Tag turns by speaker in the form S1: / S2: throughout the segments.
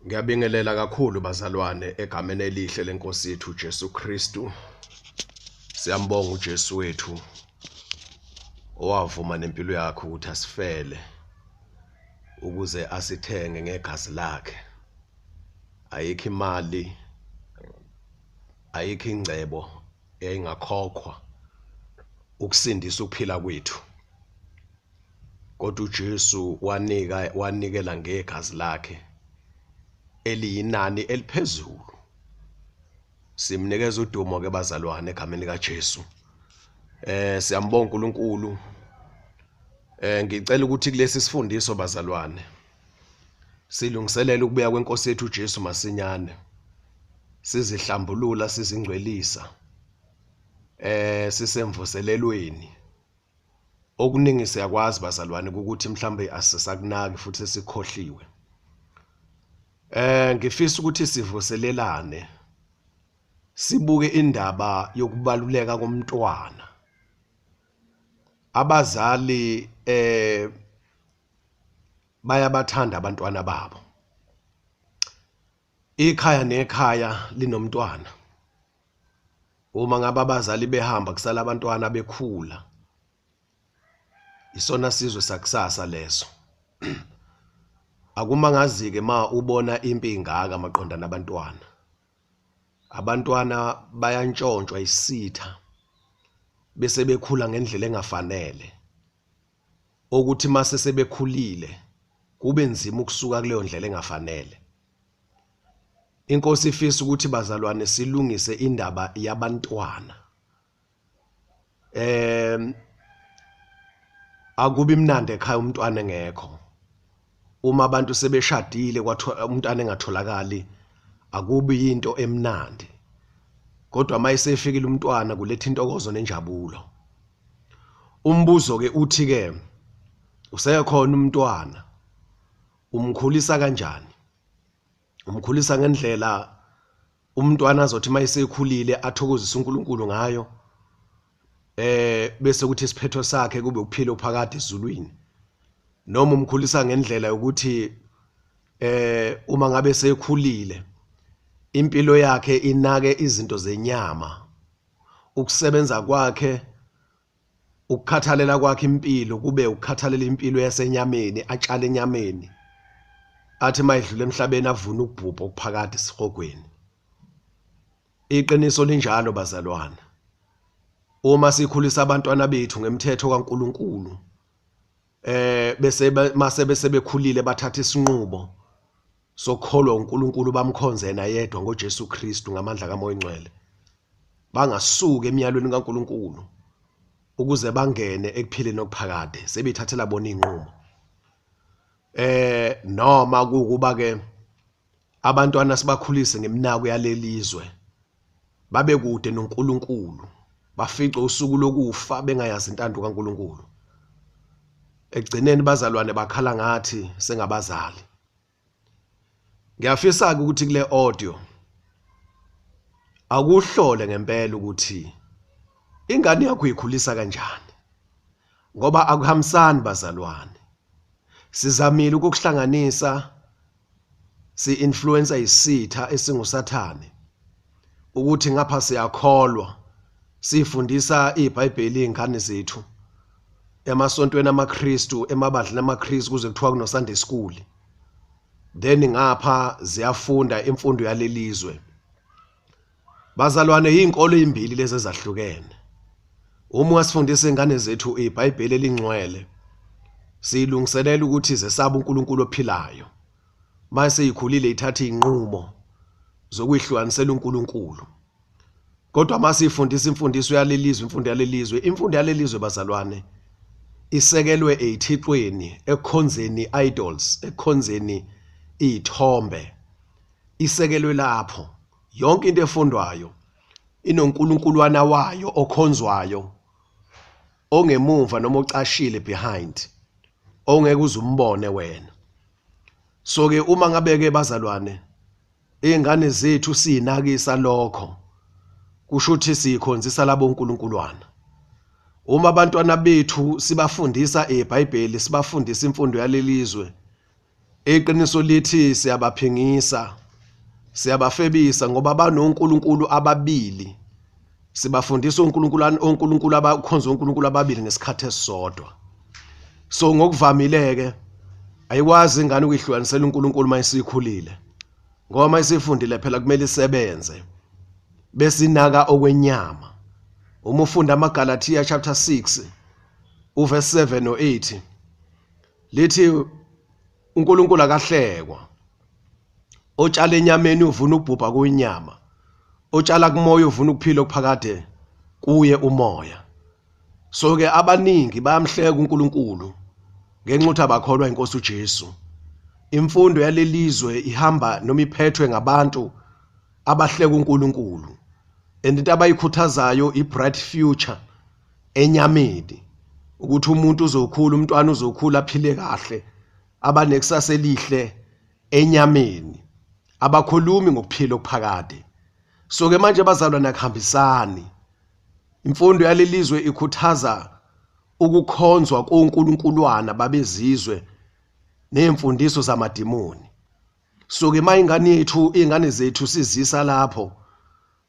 S1: Ngiyabingelela kakhulu bazalwane egameni elihle lenkosi yethu uJesu Kristu. Siyambonga uJesu wethu owavuma nempilo yakhe ukuthi asifele ukuze asithenge ngegazi lakhe. Ayikho imali, ayikho ingcebo eyayingakhokhwa ukusindisa ukuphila kwethu. Kodwa uJesu wanika wanikela ngegazi lakhe eliyinani eliphezulu. Simnikeza udumo ke bazalwane egameni likaJesu. Siyambonga uNkulunkulu. Ngicela ukuthi kulesi sifundiso bazalwane silungiselele ukubuya kwenkosi yethu uJesu masinyane. Sizihlambulula sizingcwelisa. Sisemvuselelweni. Okuningi siyakwazi bazalwane ukuthi mhlambe asisakunaki futhi sesikhohliwe. Ngifisa ukuthi sivuselelane sibuke indaba yokubaluleka komntwana. Abazali bayabathanda abantwana babo. Ikhaya nekhaya linomntwana. Uma ngabe abazali behamba kusala abantwana bekhula. Isona sizwe sakusasa leso. Akumangazi-ke ma ubona impi ingaka maqondana nabantwana. Abantwana bayantshontshwa isitha bese bekhula ngendlela engafanele. Okuthi mase sebekhulile kube nzima ukusuka kuleyo ndlela engafanele. Inkosi ifisa ukuthi bazalwane silungise indaba yabantwana. Akubi mnandi ekhaya umntwana engekho. Uma abantu sebeshadile kwathiwa umntwana engatholakali akubi into emnandi. Kodwa mayesefikile umntwana kuletha intokozo nenjabulo. Umbuzo ke uthi ke usekhona umntwana umkhulisa kanjani? Umkhulisa ngendlela umntwana azothi mayesekhulile athokozise uNkulunkulu ngayo, bese kuthi isiphetho sakhe kube ukuphila ophakade ezulwini. Noma umkhulisa ngendlela yokuthi uma ngabe sekhulile impilo yakhe inake izinto zenyama, ukusebenza kwakhe, ukukhathalela kwakhe impilo kube ukukhathalela impilo yasenyameni, atshale enyameni, athi mayidlula emhlabeni avune ukubhubha okuphakade esihogweni. Iqiniso linjalo bazalwane. Uma sikhulisa abantwana bethu ngemthetho kaNkuluNkulu, bese mase bese bekhulile bathatha isinqumo sokukholwa uNkulunkulu bamkhonze yena yedwa ngoJesu Kristu ngamandla kaMoya oNgcwele, bangasuki emiyalweni kaNkuluNkulu ukuze bangene ekuphileni okuphakade sebethathela bona inqumo. Noma kukuba ke abantwana sibakhulise ngeminako yalelizwe babe kude noNkulunkulu, bafice usuku lokufa bengayazi intando kaNkulunkulu. Ekugcineni bazalwane bakhala ngathi sengabazali. Ngiyafisa ke ukuthi kule audio akuhlole ngempela ukuthi ingane yakho uyikhulisa kanjani, ngoba akuhambisani bazalwane. Sizamile ukukuhlanganisa, si-influencer isitha esinguSathane ukuthi ngapha siyakholwa, sifundisa iBhayibheli izingane zethu emasontweni amaKristu, emabandleni amaKristu, kuze kuthiwa kuno Sunday school, then ngapha ziyafunda imfundo yalelizwe. Bazalwane, izinkolo ezimbili lezi ezahlukene. Uma ungasifundisa izingane zethu iBhayibheli elingcwele, siyilungiselela ukuthi zesabe uNkulunkulu ophilayo. Mase ikhulile ithatha izinqumo zokuyihlukanisela uNkulunkulu. Kodwa masifundisa imfundiso yalelizwe, imfundo yalelizwe, imfundo yalelizwe bazalwane isekelwe ezithixweni, ekukhonzeni idols, ekukhonzeni izithombe. Isekelwe lapho. Yonke into efundwayo inonkulunkulwana wayo okhonzwayo ongemumva noma ocashile behind, ongeke uze umbone wena. So ke uma ngabe ke bazalwane izingane zethu sinakisa lokho, kusho ukuthi sikhonzisa labo nkulunkulwana. Uma abantwana bethu sibafundisa iBhayibheli, sibafundisa imfundo yalelizwe, Iqiniso lithi siyabaphingisa, siyabafebisa ngoba banonkulunkulu ababili. Sibafundisa onkulunkulu onkulunkulu abakhonza onkulunkulu ababili ngesikhathi esisodwa. So ngokuvamile ke ayikwazi ingane ukuyihlukanisela uNkulunkulu uma isikhulile. Ngoba uma isifundile phela kumele isebenze. Besinaka okwenyama. Uma ufunda amaGalathiya chapter 6 uverse 7 no 8 lithi uNkulunkulu akahlekwa. Otshala enyameni uvuna ubhubha kuyinyama. Otshala kumoya uvuna ukuphila okuphakade kuye umoya. So ke abaningi bayamhleka uNkulunkulu ngenxa ukuthi abakholwa inkosi uJesu. Imfundo yalelizwe ihamba noma iphethwe ngabantu abahleka uNkulunkulu. And into abayikhuthazayo i-bright future enyameni ukuthi umuntu uzokhula, umntwana uzokhula aphile kahle, abanekusasa elihle enyameni. Abakhulumi ngokuphila okuphakade. So ke manje bazalwane akuhambisani. Imfundo yalelizwe ikhuthaza ukukhonzwa konkulunkulwana babezizwe nezimfundiso zamadimoni. So ke mayingane yethu, izingane zethu sizisa lapho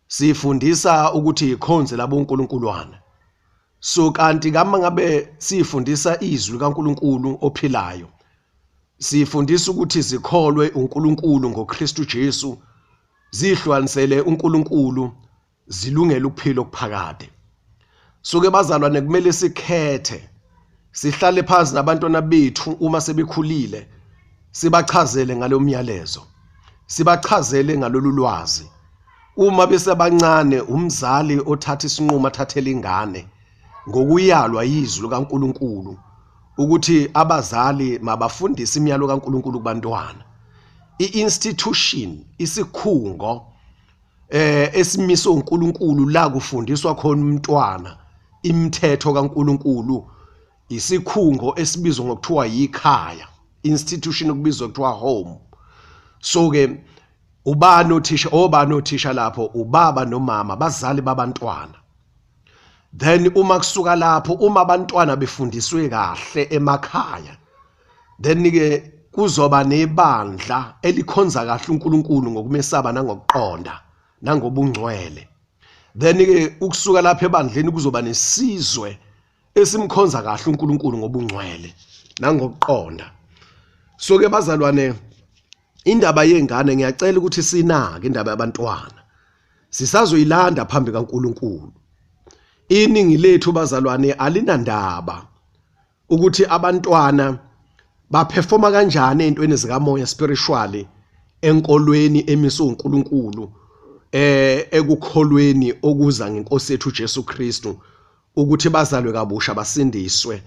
S1: sifundisa ukuthi ikhonze labo uNkulunkulwana. So kanti kama ngabe sifundisa izwi likaNkuluNkulu ophilayo, sifundisa ukuthi zikholwe uNkulunkulu ngoKristu Jesu, zihlukanisele uNkulunkulu, zilungele ukuphila okuphakade. So ke bazalwane kumele sikhethe, sihlale phansi nabantwana bethu uma sebekhulile, sibachazele ngalo myalezo, sibachazele ngalolu lwazi. Uma besebancane umzali othatha isinqumo athathele ingane ngokuyalwa yizwi likaNkuluNkulu ukuthi abazali mabafundise imiyalo kaNkuluNkulu kubantwana. I-institution, isikhungo esimiswe uNkulunkulu la kufundiswa khona umntwana imithetho kaNkuluNkulu, isikhungo esibizwa ngokuthiwa yikhaya, institution okubizwa kuthiwa home. So ke ubani othisha, obani othisha lapho? Ubaba nomama, abazali babantwana. Then uma kusuka lapho, uma abantwana befundiswe kahle emakhaya, then ke kuzoba nebandla elikhonza kahle uNkulunkulu ngokumesaba nangokuqonda nangobungcwele. Then ke ukusuka lapha ebandleni kuzoba nesizwe esimkhonza kahle uNkulunkulu ngobungcwele nangokuqonda. So ke bazalwane, indaba yengane ngiyacela ukuthi sinake indaba yabantwana. Sisazoyilanda phambi kaNkulunkulu. Iningi lethu bazalwane alinandaba ukuthi abantwana baperforma kanjani ezintweni zikamoya spiritually enkolweni emiswe uNkulunkulu, ekukholweni okuza ngenkosi yethu uJesu Kristu, ukuthi bazalwe kabusha basindiswe,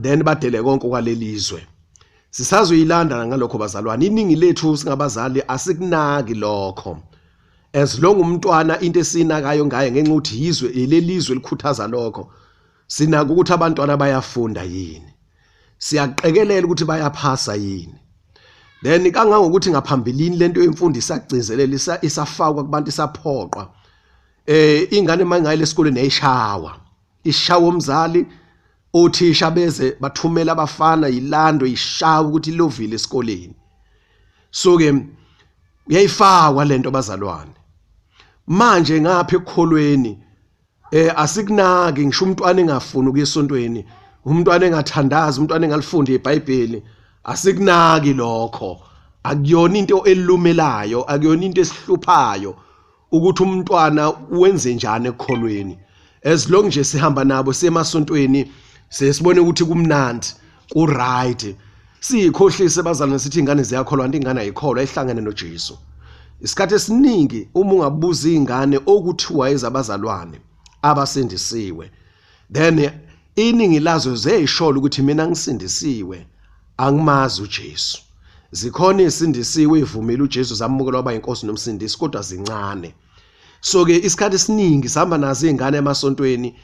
S1: then badele konke kwalelizwe. Sisazoyilanda ngalokho bazalwane. Iningi lethu singabazali asikunaki lokho. As long umntwana into esinakayo ngaye ngenxa ukuthi yizwe lelizwe likhuthaza lokho, sinaka ukuthi abantwana bayafunda yini, siyaqekelela ukuthi bayaphasa yini. Then kangangokuthi ngaphambilini lento yemfundo isagcizelela, isafakwa kubantu, isaphoqwa. Ingane mayingayile esikoleni yayishawa, ishawa umzali, othisha beze bathumela abafana yilando ishawa ukuthi ilovile esikoleni. So ke uyayifakwa lento bazalwane. Manje ngapha ekukholweni asikunaki ngisho umntwana engafuni ukuya esontweni, umntwana engathandazi, umntwana engalifundi iBhayibheli, asikunaki lokho. Akuyona into elumelayo, akuyona into esihluphayo ukuthi umntwana wenze njani ekukholweni. As long nje sihamba nabo semasontweni, sesibone ukuthi kumnandi, ku right, siyikhohlise bazalwane sithi ingane ziyakholwa, kanti ingane ayikholwa, ihlangene noJesu. Isikhathi esiningi uma ungabuza izingane okuthiwa ezabazalwane abasindisiwe, then iningi lazo ziyayishola ukuthi mina ngisindisiwe, angimazi uJesu. Zikhona izisindisiwe ivumile uJesu, zamukela waba inkosi nomsindisi, kodwa zincane. So ke isikhathi esiningi sihamba nazo izingane emasontweni,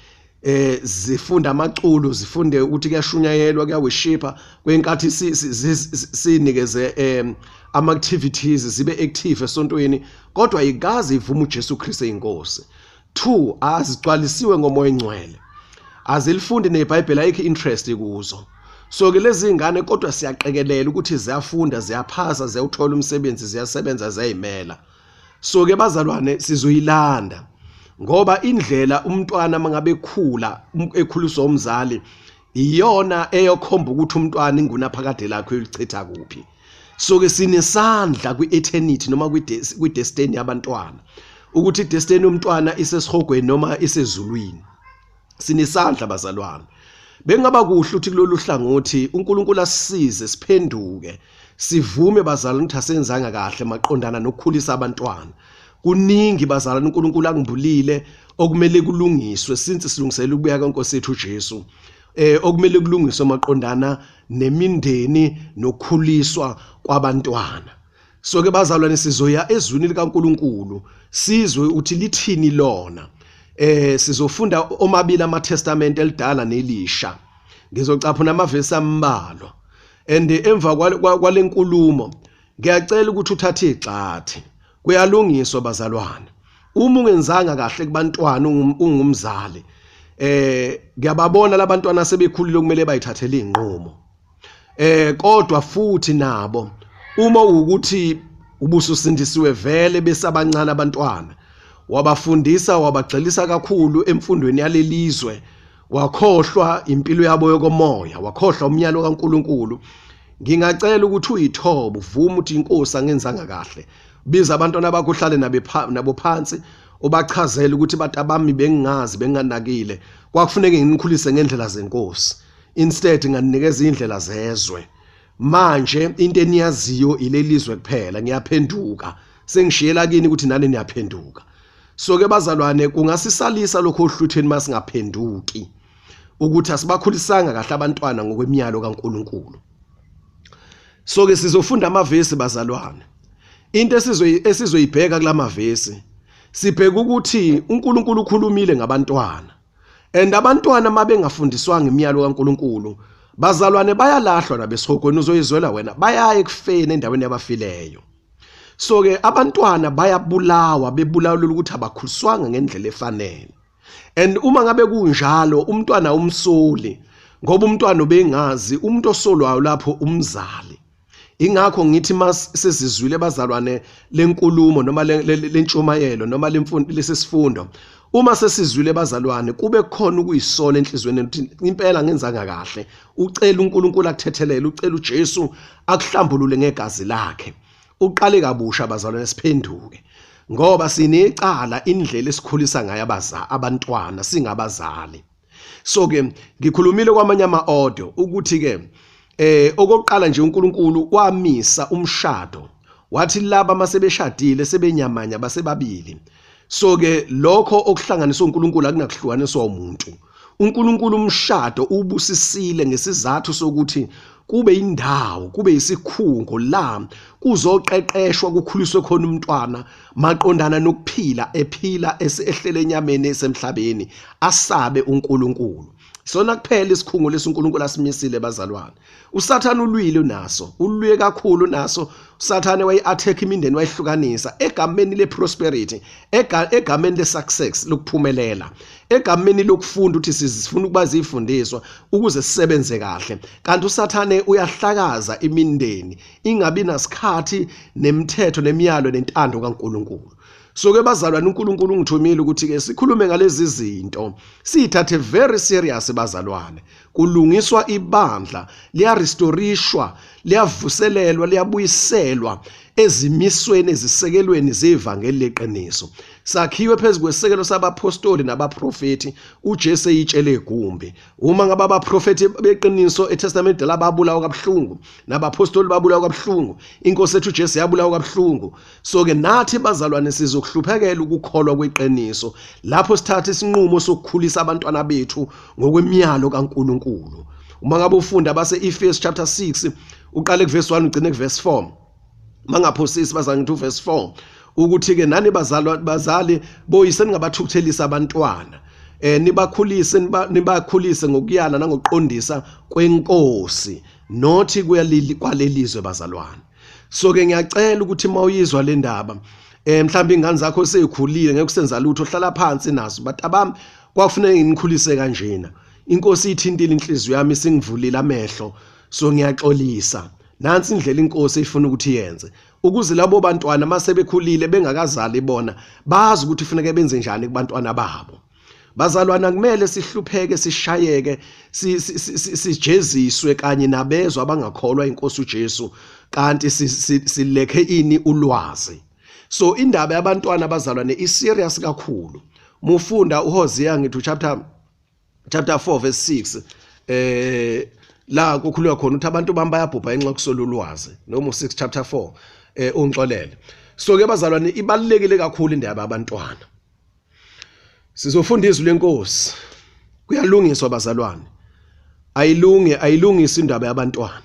S1: zifunda amaculo, zifunde ukuthi kuyashunyayelwa, kuyaworshipha. Kwenkathi sinikeze ama activities, zibe active esontweni, kodwa ayikaze ivume uJesu Kristu eyinkosi. 2, azigcwalisiwe ngomoya ongcwele, azilifundi neBhayibheli, ayikho interest kuzo. So ke lezi ngane kodwa siyaqekelela ukuthi ziyafunda, ziyaphasa, ziyawuthola umsebenzi, ziyasebenza, ziyayimela. So ke bazalwane sizoyilanda ngoba indlela umntwana mangabe ekhula ekhuliswa umzali iyona eyokhomba ukuthi umntwana ingunaphakade lakhe ulichitha kuphi. So ke sinesandla kwi-eternity noma kwi-destiny yabantwana, ukuthi i-destiny yomntwana isesihogweni noma isezulwini. Sinesandla bazalwane. Bengaba kuhle ukuthi kulolu hlangothi uNkulunkulu asisize siphenduke, sivume bazalwane ukuthi asenzanga kahle maqondana nokukhulisa abantwana. Kuningi bazalwane uNkulunkulu angibulile okumele kulungiswe since silungisela ukubuya kweNkosi yethu uJesu. Okumele kulungiswe maqondana nemindeni nokukhuliswa kwabantwana. So ke bazalwane sizoya ezwini likaNkulunkulu sizwe ukuthi lithini lona. Sizofunda omabili amaTestament elidala nelisha. Ngizocaphuna amavesi ambalwa. And emva kwalenkulumo ngiyacela ukuthi uthathe igxathe. Kuyalungiswa bazalwane. Uma ungenzanga kahle kubantwana ungumzali, ngiyababona labantwana sebekhulile okumele bayithathele inqumo. Kodwa futhi nabo uma ukuthi ubususindisiwe vele besabancane abantwana, wabafundisa wabagxilisa kakhulu emfundweni yalelizwe, wakhohlwa impilo yabo yokomoya, wakhohlwa umyalo kaNkuluNkulu, ngingacela ukuthi uyithobe uvume ukuthi inkosi angenzanga kahle. Biza abantwana bakho uhlale nabo phansi, ubachazele ukuthi batabami bengingazi, benginganakile, kwakufuneka nginikhulise ngendlela zenkosi, instead nganinikeza indlela zezwe. Manje into eniyaziyo ilelizwe kuphela, ngiyaphenduka, sengishiyela kini ukuthi nani niyaphenduka. So ke bazalwane kungasisalisa lokho ohluthweni masingaphenduki ukuthi asibakhulisanga kahle abantwana ngokwemiyalo kaNkuluNkulu. So ke sizofunda amavesi bazalwane. Into esizoyibheka kulamavesi, sibheka ukuthi uNkulunkulu ukhulumile ngabantwana. And abantwana mabengafundiswanga imiyalo kaNkuluNkulu, bazalwane bayalahlwa nabesihogweni, uzoyizwela wena, bayaya ekufeni endaweni yabafileyo. So ke abantwana bayabulawa, bebulawelwa ukuthi abakhuliswanga ngendlela efanele. And uma ngabe kunjalo umntwana umsoli, ngoba umntwana ubengazi, umuntu osolwayo lapho umzali. Ingakho ngithi masesizwile bazalwane lenkulumo noma lentshumayelo noma lesisifundo, uma sesizwile bazalwane kube khona ukuyisola enhliziyweni ukuthi impela ngenzanga kahle, ucela uNkulunkulu akuthethelele, ucela uJesu akuhlambulule ngegazi lakhe, uqale kabusha bazalwane, siphenduke, ngoba sinecala indlela esikhulisa ngayo abantwana singabazali. So ke ngikhulumile kwamanye ama-audio ukuthi ke okokuqala nje uNkulunkulu wamisa umshado, wathi laba masebeshadile sebenyamanya basebabili. So ke lokho okuhlanganiswa uNkulunkulu akunakuhlukaniswa umuntu. uNkulunkulu umshado ubusisile ngesizathu sokuthi kube indawo, kube isikhungo la kuzoqeqeshwa kukhuliswe khona umntwana maqondana nokuphila, ephila ehlele enyameni esemhlabeni, asabe uNkulunkulu. Sona kuphela isikhungo lesi uNkulunkulu asimisile bazalwane. uSathane ulwile naso, ulwiye kakhulu naso. uSathane wayi-attack imindeni, wayihlukanisa egameni le-prosperity, egameni le-success, lokuphumelela, egameni lokufunda ukuthi sifuna ukuba zifundiswa ukuze sisebenze kahle. Kanti uSathane uyahlakaza imindeni ingabi nasikhathi nemithetho nemiyalo nentando kaNkulunkulu. So ke bazalwane uNkulunkulu ungithumile ukuthi ke sikhulume ngalezi zinto, siyithathe very serious bazalwane. Kulungiswa ibandla, liyarestorishwa, liyavuselelwa, liyabuyiselwa ezimisweni, ezisekelweni zevangeli leqiniso. Sakhiwe phezu kwesekelo sabaphostoli nabaprofeti, uJesu eyitshele egumbi. Uma ngabe abaprofeti beqiniso eTestament lababulawa kabuhlungu, nabaphostoli babulawa kabuhlungu, inkosi ethu uJesu yabulawa kabuhlungu. So ke nathi bazalwane sizokuhluphekela ukukholwa kweqiniso lapho sithatha isinqumo sokukhulisa abantwana bethu ngokwemiyalo kaNkulunkulu. Uma ngabe ufunda base Efesu chapter 6 uqale kuverse 1 ugcine kuverse 4, mangaphosisi bazalwane ngithi uverse 4 ukuthi ke nani bazali boyise ningabathukuthelisa abantwana, nibakhulise, nibakhulise ngokuyala nangokuqondisa kwenkosi, nothi kwalelizwe bazalwane. So ke ngiyacela ukuthi mawuyizwa le ndaba, mhlawumbe ingane zakho seyikhulile ngeke usenza lutho, hlala phansi nazo, batabami kwakufuneka nginikhulise kanjena. Inkosi ithintile inhliziyo yami, singivulile amehlo, so ngiyaxolisa. Nansi indlela inkosi ifuna ukuthi yenze, ukuze labo bantwana mase bekhulile bengakazali bona bazi ukuthi kufuneka benze njani kubantwana babo. Bazalwana, kumele sihlupheke, sishayeke, sijeziswe kanye nabezwa abangakholwa inkosi uJesu, kanti silekhe ini? Ulwazi. So indaba yabantwana, abazalwane, i-serious kakhulu. Mufunda uHosea, ngithi chapter 4 verse 6, la kukhulunywa khona ukuthi abantu bami bayabhubha ngenxa yokuswela ulwazi, noma u6 chapter 4, ungixolele. So ke bazalwane, ibalulekile kakhulu indaba yabantwana. Sizofunda izwi lenkosi. Kuyalungiswa bazalwane, ayilunge, ayilungisi indaba yabantwana.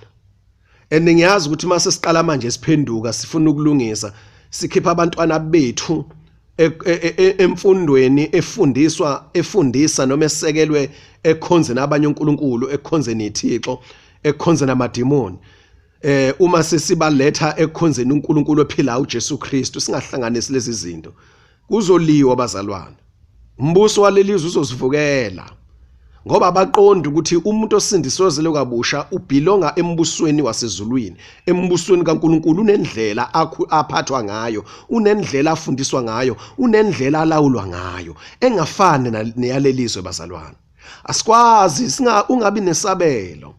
S1: And ngiyazi ukuthi mase siqala manje siphenduka, sifuna ukulungisa, sikhipha abantwana bethu emfundweni efundiswa, efundisa noma esekelwe ekhonzeni abanye uNkulunkulu, ekhonzeni ithixo, ekhonzeni amadimoni. Uma sesibaletha ekukhonzeni uNkulunkulu ophilayo uJesu Kristu, singahlanganisi lezi zinto, kuzoliwa bazalwane. Umbuso walelizwe uzosivukela, ngoba abaqondi ukuthi umuntu osindiswe, ozelwe kabusha, ubelonga embusweni wasezulwini, embusweni kaNkuluNkulu. Unendlela aphathwa ngayo, unendlela afundiswa ngayo, unendlela alawulwa ngayo engafani neyalelizwe. Bazalwane, asikwazi singa ungabi nesabelo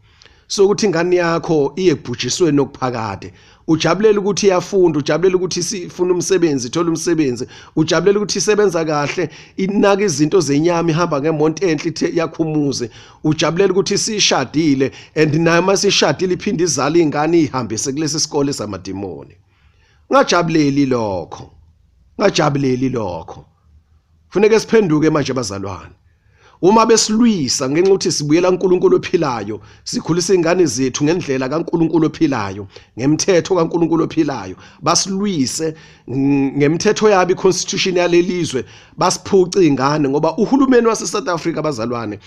S1: sokuthi ingane yakho iye kubhujisweni okuphakade, ujabulela ukuthi iyafunda, ujabulela ukuthi sifuna umsebenzi, ithola umsebenzi, ujabulela ukuthi isebenza kahle, inaka izinto zenyama, ihamba ngemonto enhle, ithe yakhumuze, ujabulela ukuthi sishadile, and nayo masishadile iphinde izale ingane, ihambise kulesi sikole samadimoni. Ngajabuleli lokho, ngajabuleli lokho. Funeke siphenduke manje bazalwane. Uma besilwisa ngenxa ukuthi sibuyela kuNkulunkulu ophilayo, sikhulisa ingane zethu ngendlela kaNkulunkulu ophilayo, ngemthetho kaNkulunkulu ophilayo, basilwise ngemthetho yabo, iconstitution yalelizwe, basiphuce ingane, ngoba uhulumeni wase South Africa, bazalwane,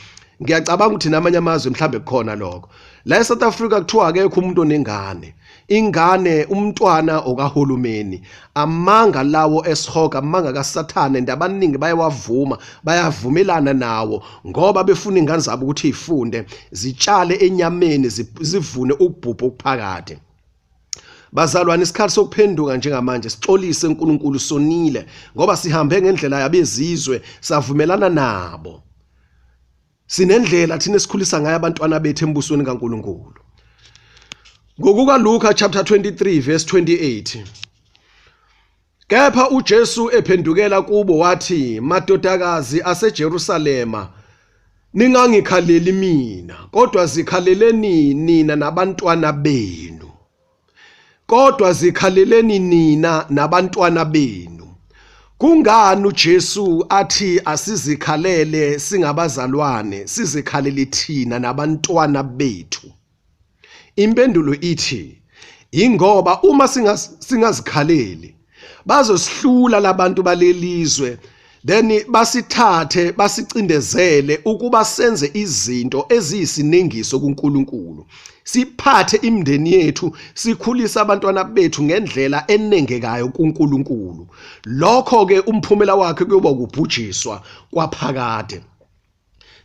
S1: ngiyacabanga ukuthi namanye amazwe mhlambe kukhona lokho, la eSouth Africa kuthiwa akekho umuntu onengane, ingane, umntwana okahulumeni. Amanga lawo esihoga, amanga kaSathane, and abaningi bayawavuma, bayavumelana nawo, ngoba befuna ingane zabo ukuthi ifunde, zitshale enyameni, zivune ukubhubha okuphakade. Bazalwane, isikhathi sokuphenduka njengamanje, sixolise uNkulunkulu, sonile ngoba sihambe ngendlela yabezizwe, savumelana nabo. Sinendlela thina esikhulisa ngayo abantwana bethu embusweni kaNkulunkulu. Ngokuka Luka chapter 23 verse 28, kepha uJesu ephendukela kubo wathi, "Madodakazi aseJerusalema, ningangikhaleli mina, kodwa zikhaleleni nina nabantwana benu. Kodwa zikhaleleni nina nabantwana benu." Kungani uJesu athi asizikhalele singabazalwane, sizikhalele thina nabantwana bethu? Impendulo ithi ingoba uma singazikhaleli, bazosihlula labantu balelizwe, then basithathe, basicindezele ukuba senze izinto eziyisinengiso kuNkulunkulu. Siphathe imindeni yethu, sikhulise abantwana bethu ngendlela enengekayo kuNkulunkulu. Lokho ke umphumela wakhe kuyoba ukubhujiswa kwaphakade.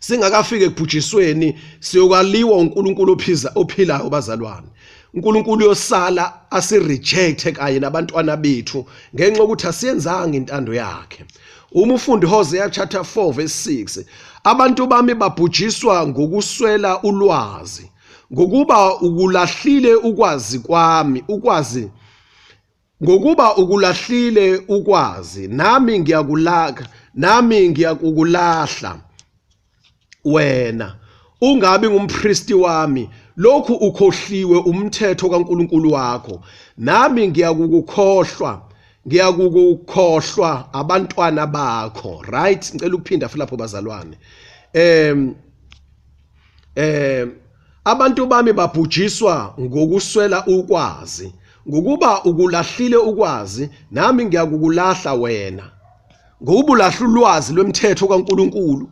S1: Singakafiki ekubhujisweni, siyokwaliwa uNkulunkulu ophiza ophilayo bazalwane. uNkulunkulu uyosala asireject kanye nabantwana bethu ngenxa yokuthi asiyenzanga intando yakhe. Uma ufunda iHosea chapter 4 verse 6, abantu bami babhujiswa ngokuswela ulwazi, ngokuba ukulahlile ukwazi kwami, ukwazi, ngokuba ukulahlile ukwazi, nami ngiyakulaka, nami ngiyakukulahla wena, ungabi ngumpristi wami. Lokhu ukhohliwe umthetho kaNkuluNkulu wakho, nami ngiyakukukhohlwa, ngiyakukukhohlwa abantwana bakho. Right, ngicela ukuphinda futhi lapho bazalwane. Abantu bami babhujiswa ngokuswela ukwazi, ngokuba ukulahlile ukwazi, nami ngiyakukulahla wena. Ngokuba ulahla ulwazi lwemthetho kaNkuluNkulu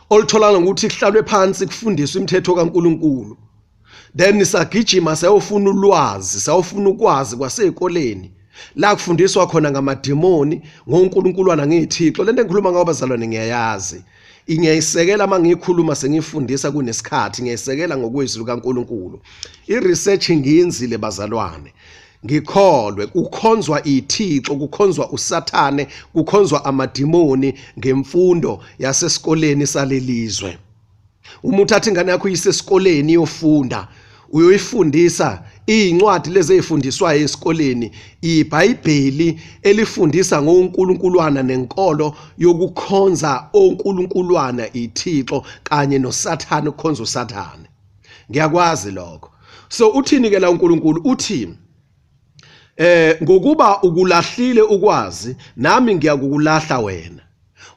S1: olutholakala ngokuthi kuhlalwe phansi kufundiswe imithetho kaNkuluNkulu, then sagijima sayofuna ulwazi, sayofuna ukwazi kwasezikoleni la kufundiswa khona ngamademoni, ngoNkulunkulwana, ngethixo. Lento engikhuluma ngayo bazalwane ngiyayazi. Ngiyayisekela uma ngiyikhuluma sengifundisa kunesikhathi, ngiyayisekela ngokwezwi likaNkulunkulu. I-research ngiyenzile bazalwane. Ngikholwe kukhonzwa ithixo, kukhonzwa uSathane, kukhonzwa amadimoni ngemfundo yasesikoleni salelizwe. Uma uthatha ingane yakho uyise esikoleni iyofunda, uyoyifundisa iy'ncwadi lezi ey'fundiswayo esikoleni, iBhayibheli elifundisa ngoNkulunkulwana nenkolo yokukhonza oNkulunkulwana ithixo kanye noSathane, ukukhonza uSathane. Ngiyakwazi lokho. So uthini ke la uNkulunkulu? Uthi ngokuba ukulahlile ukwazi, nami ngiyakukulahla wena.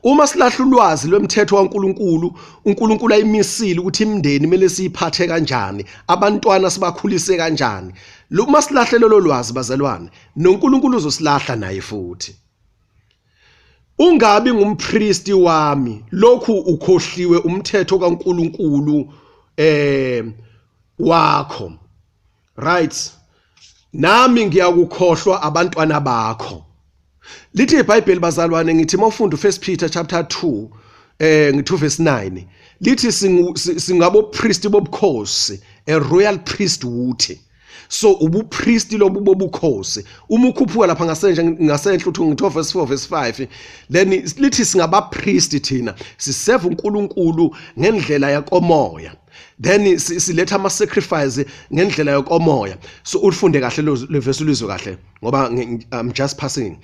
S1: Uma silahla ulwazi lwemthetho kaNkulunkulu, uNkulunkulu ayimisile ukuthi imindeni kumele siyiphathe kanjani, abantwana sibakhulise kanjani. Uma silahle lolo lwazi bazalwane, noNkulunkulu uzosilahla naye futhi. Ungabi ngumpristi wami, lokhu ukhohliwe umthetho kaNkulunkulu wakho. Right. Nami ngiyakukhohlwa abantwana bakho. Lithi iBhayibheli bazalwane, ngithi mawufunda uFirst Peter chapter 2 ngithi verse 9, lithi singabo priest bobukhosi, a royal priesthood. So ubupristi lobu bobukhosi, uma ukhuphuka lapha ngasenhla ngasenhla uthi ngitho verse 4 verse 5, then lithi singabapristi thina, siseva uNkulunkulu ngendlela yakomoya, then siletha ama sacrifice ngendlela yokomoya. So ulifunde kahle le verse, ulizwe kahle, ngoba I'm just passing.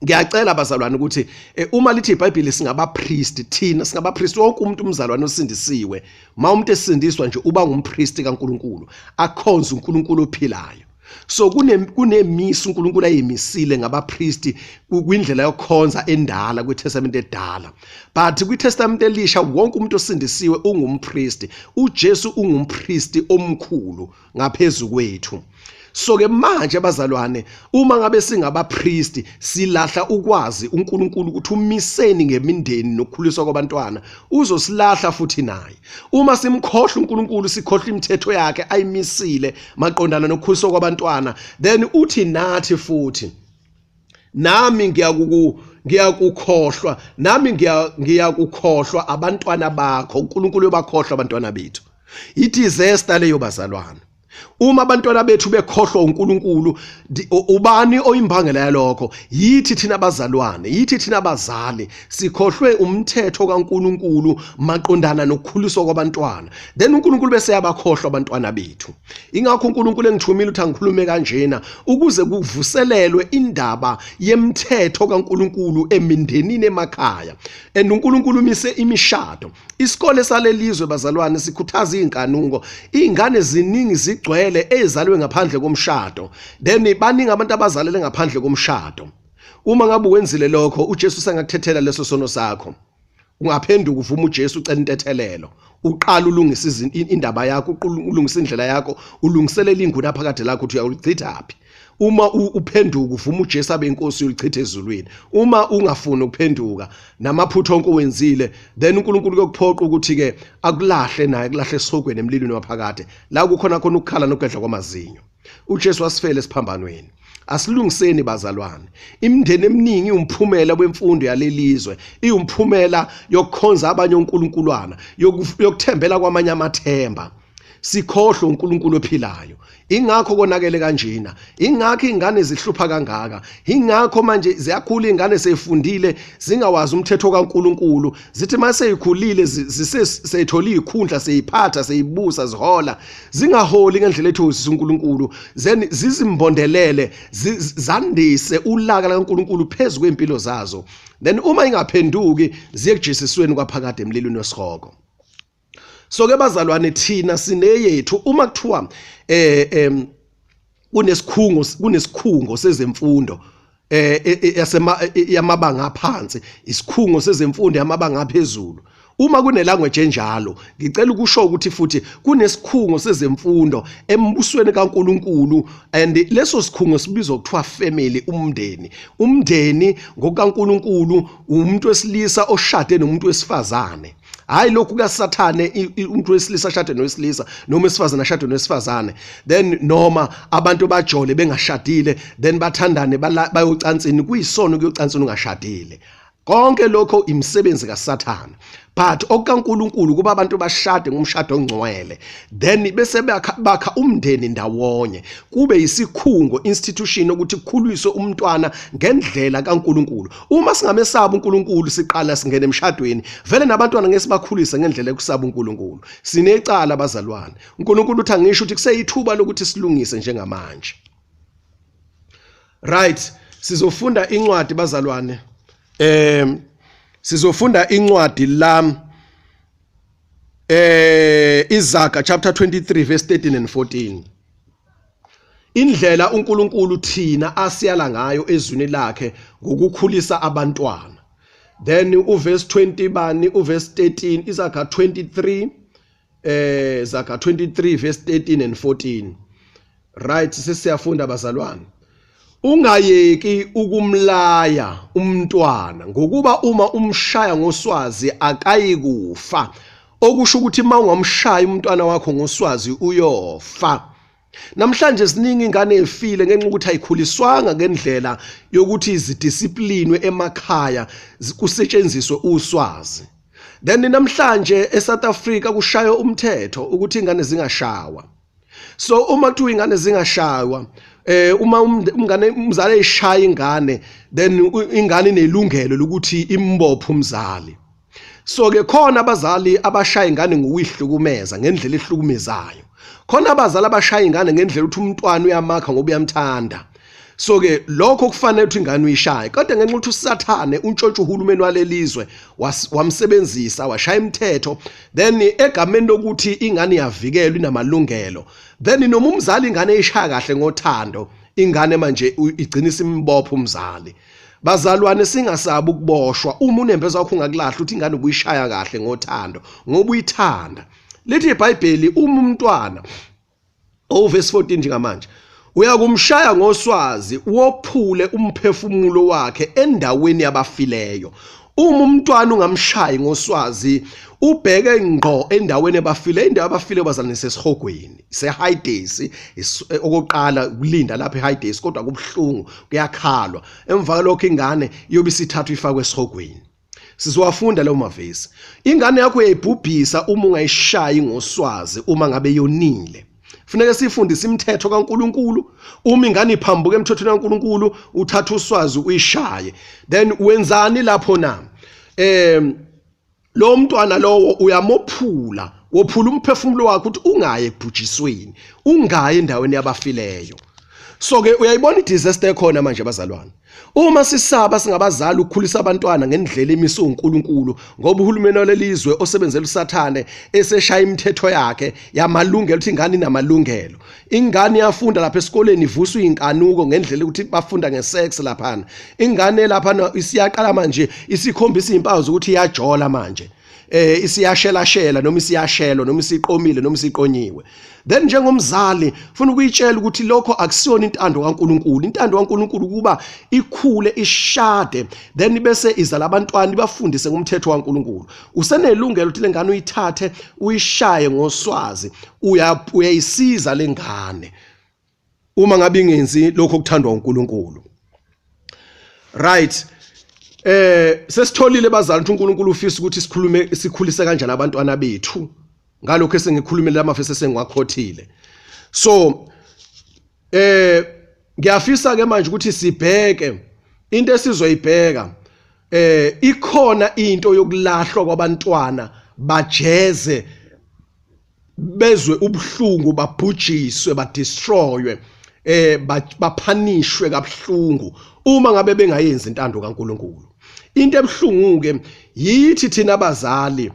S1: Ngiyacela bazalwane ukuthi uma lithi iBhayibheli singabapristi thina, singabapristi wonke umuntu umzalwane osindisiwe. Ma umuntu esindiswa nje uba ngumpristi kaNkulunkulu, akhonze uNkulunkulu ophilayo. So kunemiso uNkulunkulu ayimisile ngabapristi kwindlela yokukhonza endala kwiTestament edala, but kwiTestament elisha wonke umuntu osindisiwe ungumpristi. uJesu ungumpristi omkhulu ngaphezulu kwethu. So ke manje bazalwane, uma ngabe singabapristi silahla ukwazi uNkulunkulu ukuthi umiseni ngemindeni nokukhuliswa kwabantwana, uzosilahla futhi naye. Uma simkhohlwa uNkulunkulu, sikhohlwa imithetho yakhe ayimisile maqondana nokukhuliswa kwabantwana, then uthi nathi futhi, nami ngiyakukhohlwa, nami ngiyakukhohlwa abantwana bakho. uNkulunkulu uyobakhohlwa abantwana bethu. I-disaster leyo bazalwane. Uma abantwana bethu bekhohlwa uNkulunkulu, ubani oyimbangela yalokho? Yithi thina abazalwane, yithi thina abazali, sikhohlwe umthetho kaNkulunkulu maqondana nokukhuliswa kwabantwana. Then uNkulunkulu bese yabakhohlwa abantwana bethu. Ingakho uNkulunkulu engithumile ukuthi angikhulume kanjena, ukuze kuvuselelwe indaba yemthetho kaNkulunkulu emindenini emakhaya. And uNkulunkulu umise imishado. Isikole salelizwe bazalwane sikhuthaza izinkanuko. Izingane ziningi zigcwele ezalwe ngaphandle komshado. Then baningi abantu abazalele ngaphandle komshado. Uma ngabe wenzile lokho, uJesu usengakuthethela leso sono sakho. Ungaphenduka uvuma uJesu, ucela intethelelo. Uqala ulungise indaba yakho, ulungise indlela yakho, ulungiselele inguna phakade lakho ukuthi uyawulichitha phi. Uma uphenduka uvuma uJesu abe inkosi, uyolichitha ezulwini. Uma ungafuni ukuphenduka namaphutha onke owenzile, then uNkulunkulu kuyokuphoqa ukuthi ke akulahle naye, akulahle esihogweni emlilweni waphakade, la kukhona khona ukukhala nokugedla kwamazinyo. uJesu wasifela esiphambanweni. Asilungiseni bazalwane. Imindeni eminingi iwumphumela wemfundo yalelizwe, iwumphumela yokukhonza abanye onkulunkulwana, yokuthembela kwamanye amathemba. Sikhohlwe uNkulunkulu ophilayo. Ingakho konakele kanjena, ingakho ingane zihlupha kangaka, ingakho manje ziyakhula ingane seyifundile zingawazi umthetho kaNkulunkulu, zithi mase ikhulile seyithola izikhundla, seyiphatha, seyibusa, zihola, zingaholi ngendlela ethokozisa uNkulunkulu, then zizimbondelele, zandise ulaka likaNkulunkulu phezu kwempilo zazo. Then uma ingaphenduki ziye kujezisweni kwaphakade emlilweni wesihogo. So ke bazalwane, thina sineyethu. Uma kuthiwa kunesikhungo sezemfundo yasema yamabanga aphansi, isikhungo sezemfundo yamabanga aphezulu, uma kune language enjalo, ngicela ukusho ukuthi futhi kunesikhungo sezemfundo embusweni kaNkuluNkulu, and leso sikhungo sibizwa kuthiwa family, umndeni. Umndeni ngokukaNkuluNkulu umuntu wesilisa oshade nomuntu wesifazane. Hayi lokhu kaSathane, umuntu wesilisa ashade nowesilisa noma wesifazane ashade nowesifazane, then noma abantu bajole bengashadile, then bathandane bayocansini. Kuyisono kuyocansini ungashadile. Konke lokho imisebenzi kaSathane. But okukaNkuluNkulu kuba abantu bashade ngomshado ongcwele, then bese bakha umndeni ndawonye, kube isikhungo, institution, ukuthi kukhuliswe umntwana ngendlela kaNkuluNkulu. Uma singamesaba uNkulunkulu siqala singene emshadweni, vele nabantwana ngeke sibakhulise ngendlela yokusaba uNkulunkulu. Sinecala abazalwane. uNkulunkulu uthi angisho ukuthi kuseyithuba lokuthi silungise njengamanje. Right, sizofunda incwadi bazalwane. Sizofunda incwadi la Izaga chapter 23 verse 13 and 14. Indlela uNkulunkulu thina asiyala ngayo ezwini lakhe ngokukhulisa abantwana. Then uverse 20 bani, uverse 13, Izaga 23, Zaga 23 verse 13 and 14. Right, sesiyafunda bazalwane. Ungayeki ukumlaya umntwana, ngokuba uma umshaya ngoswazi akayikufa. Okusho ukuthi uma ungamshaya umntwana wakho ngoswazi uyofa. Namhlanje ziningi ingane ezifile ngenxa ukuthi ayikhuliswanga ngendlela yokuthi zidisiplinwe emakhaya, kusetshenziswe uswazi. Then namhlanje eSouth Africa kushaywa umthetho ukuthi ingane zingashawa. So uma kuthiwa ingane zingashaywa, uma umngane umzali eyishaya ingane, then ingane inelungelo lokuthi imbophe umzali. So ke khona abazali abashaya ingane ngokuyihlukumeza ngendlela ehlukumezayo. Khona abazali abashaya ingane ngendlela ukuthi umntwana uyamakha ngoba uyamthanda. So ke lokho kufanele ukuthi ingane uyishaye, kodwa ngenxa ukuthi uSathane untshontsha uhulumeni walelizwe wamsebenzisa washaya imithetho, then egameni lokuthi ingane iyavikelwa inamalungelo, then noma umzali ingane eyishaya kahle ngothando, ingane manje igcina isimbopha umzali. Bazalwane, singasabi ukuboshwa. Uma unembeza wakho ungakulahla uthi ingane ubuyishaya kahle ngothando ngoba uyithanda. Lithi iBhayibheli uma umntwana, verse 14 njengamanje, uyakumshaya ngoswazi wophule umphefumulo wakhe endaweni yabafileyo. Uma umntwana ungamshayi ngoswazi ubheke ngqo endaweni abafile. Indawo abafile bazalwane sesihogweni, seHades. Okokuqala ukulinda lapha eHades, kodwa kubuhlungu, kuyakhalwa. Emva kwalokho ingane iyobe isithathwa ifakwe esihogweni. Sizowafunda lawo mavesi. Ingane yakho uyayibhubhisa uma ungayishayi ngoswazi uma ngabe yonile. Funeke sifundise imithetho kaNkuluNkulu. Uma ingane iphambuka emthethweni kaNkuluNkulu, uthatha uswazi uyishaye. Then wenzani lapho na? Lo mntwana lowo uyamophula, wophula umphefumulo wakhe ukuthi ungayi ekubhujisweni, ungayi endaweni yabafileyo. So ke uyayibona i-disaster ekhona manje bazalwane. Uma sisaba singabazali ukukhulisa abantwana ngendlela emiswe uNkulunkulu, ngoba uhulumeni walelizwe osebenzela uSathane eseshaya imithetho yakhe yamalungelo ukuthi ingane inamalungelo. Ingane iyafunda lapha esikoleni, ivuswa inkanuko ngendlela ukuthi bafunda ngesex laphana. Ingane laphana isiyaqala manje isikhombisa izimpawu zokuthi iyajola manje. Isiyashelashela noma isiyashelwa noma isiqomile noma isiqonyiwe. Then njengomzali ufuna ukuyitshela ukuthi lokho akusiyona intando kaNkuluNkulu. Intando kaNkuluNkulu kuba ikhule ishade, then bese izala abantwana ibafundise ngomthetho kaNkuluNkulu. Usenelungelo ukuthi lengane uyithathe uyishaye ngoswazi, uyayisiza lengane uma ngabe ingenzi lokho okuthandwa uNkulunkulu. Right, sesitholile bazali ukuthi uNkulunkulu ufisa ukuthi sikhulume sikhulise kanjani abantwana bethu ngalokho esengikhulumile lamafesi esengiwakhothile. So ngiyafisa ke manje ukuthi sibheke into esizoyibheka. Ikhona into yokulahlwa kwabantwana bajeze bezwe ubuhlungu, babhujiswe, badestroywe, baphanishwe kabuhlungu uma ngabe bengayenzi intando kaNkuluNkulu. Into ebuhlungu ke yithi thina abazali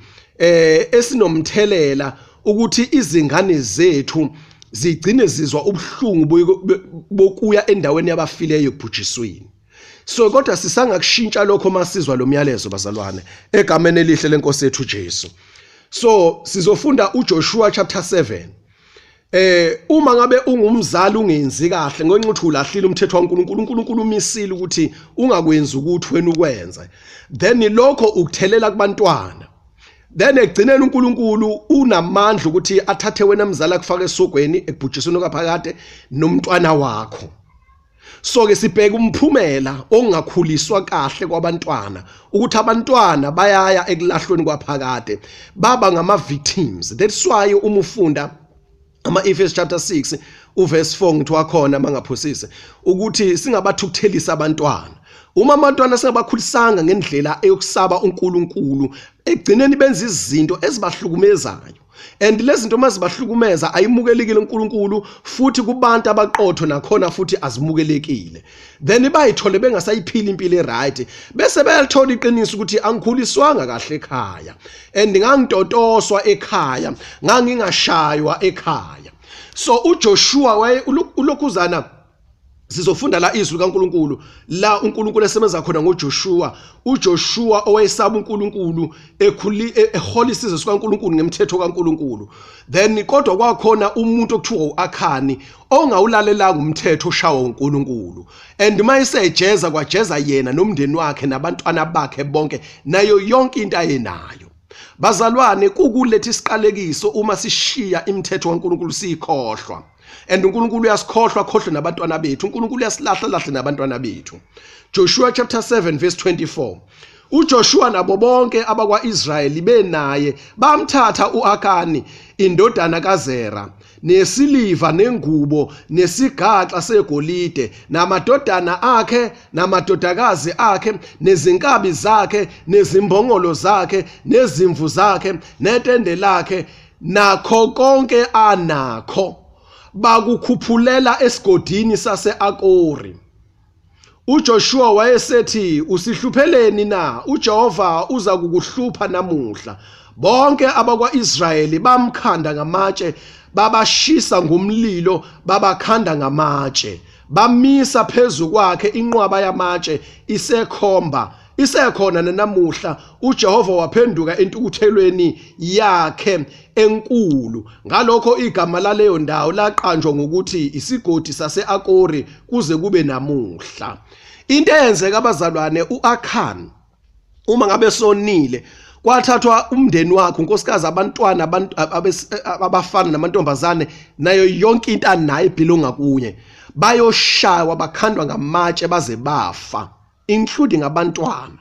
S1: esinomthelela ukuthi izingane zethu zigcine zizwa ubuhlungu bokuya endaweni yabafileyo ekubhujisweni. So kodwa sisangakushintsha lokho masizwa lo myalezo bazalwane, egameni elihle lenkosi yethu Jesu. So sizofunda uJoshua chapter 7. Uma ngabe ungumzali ungenzi kahle ngenxa ukuthi ulahlile umthetho kaNkuluNkulu, uNkulunkulu umisile ukuthi ungakwenzi ukuthi wena ukwenze, then lokho ukuthelela kubantwana. Then ekugcineni uNkulunkulu unamandla ukuthi athathe wena mzali akufake esogweni ekubhujisweni kwaphakade nomntwana wakho. So ke sibheka umphumela ongakhuliswa kahle kwabantwana ukuthi abantwana bayaya ekulahlweni kwaphakade, baba ngama victims. That's why uma ufunda ama-Efesu chapter 6 uverse 4 ngithi wakhona mangaphosisi ukuthi singabathukuthelisa abantwana. Uma abantwana singabakhulisanga ngendlela eyokusaba uNkulunkulu, ekugcineni benza izinto ezibahlukumezayo. And lezi zinto mazibahlukumeza ayimukelekile uNkulunkulu, futhi kubantu abaqotho nakhona futhi azimukelekile. Then bayithole bengasayiphili impilo eright, bese bayalithola iqiniso ukuthi angikhuliswanga kahle ekhaya, and ngangitotoswa ekhaya, ngangingashaywa ekhaya. So uJoshua waye ulokhuzana, sizofunda la izwi kaNkuluNkulu la uNkulunkulu esebenza khona ngoJoshua. uJoshua owayesaba uNkulunkulu, ekhuli ehola isizwe sikaNkulunkulu ngemthetho kaNkulunkulu. Then kodwa kwakhona umuntu okuthiwa uAkhani ongawulalelanga umthetho oshawa uNkulunkulu, and mayesejeza kwajeza yena nomndeni wakhe nabantwana bakhe bonke nayo yonke into ayenayo. Bazalwane, kukuletha isiqalekiso uma sishiya imithetho kaNkulunkulu siyikhohlwa. And uNkulunkulu uyasikhohlwa, akhohlwe nabantwana bethu. uNkulunkulu uyasilahla, lahle nabantwana bethu. Joshua chapter 7 verse 24. uJoshua nabo bonke abakwaIsrayeli benaye bamthatha uAkani indodana kaZera, nesiliva, nengubo, nesigaxa segolide, namadodana akhe namadodakazi akhe, nezinkabi zakhe, nezimbongolo zakhe, nezimvu zakhe, netende lakhe, nakho konke anakho, bakukhuphulela esigodini sase-Akori. UJoshua wayesethi, usihlupheleni na? uJehova uza kukuhlupha namuhla. Bonke abakwa-Israyeli bamkhanda ngamatshe, babashisa ngomlilo, babakhanda ngamatshe. Bamisa phezu kwakhe inqwaba yamatshe isekhomba, isekhona nanamuhla. uJehova waphenduka entukuthelweni yakhe enkulu. Ngalokho igama laleyo ndawo laqanjwa ngokuthi isigodi sase-Akori kuze kube namuhla. Into eyenzeka abazalwane, uAkhan uma ngabe sonile, kwathathwa umndeni wakhe, unkosikazi, abantwana, abantu abafana namantombazane, nayo yonke into anayo ebhilonga kuye, bayoshaywa bakhandwa ngamatshe baze bafa, including abantwana.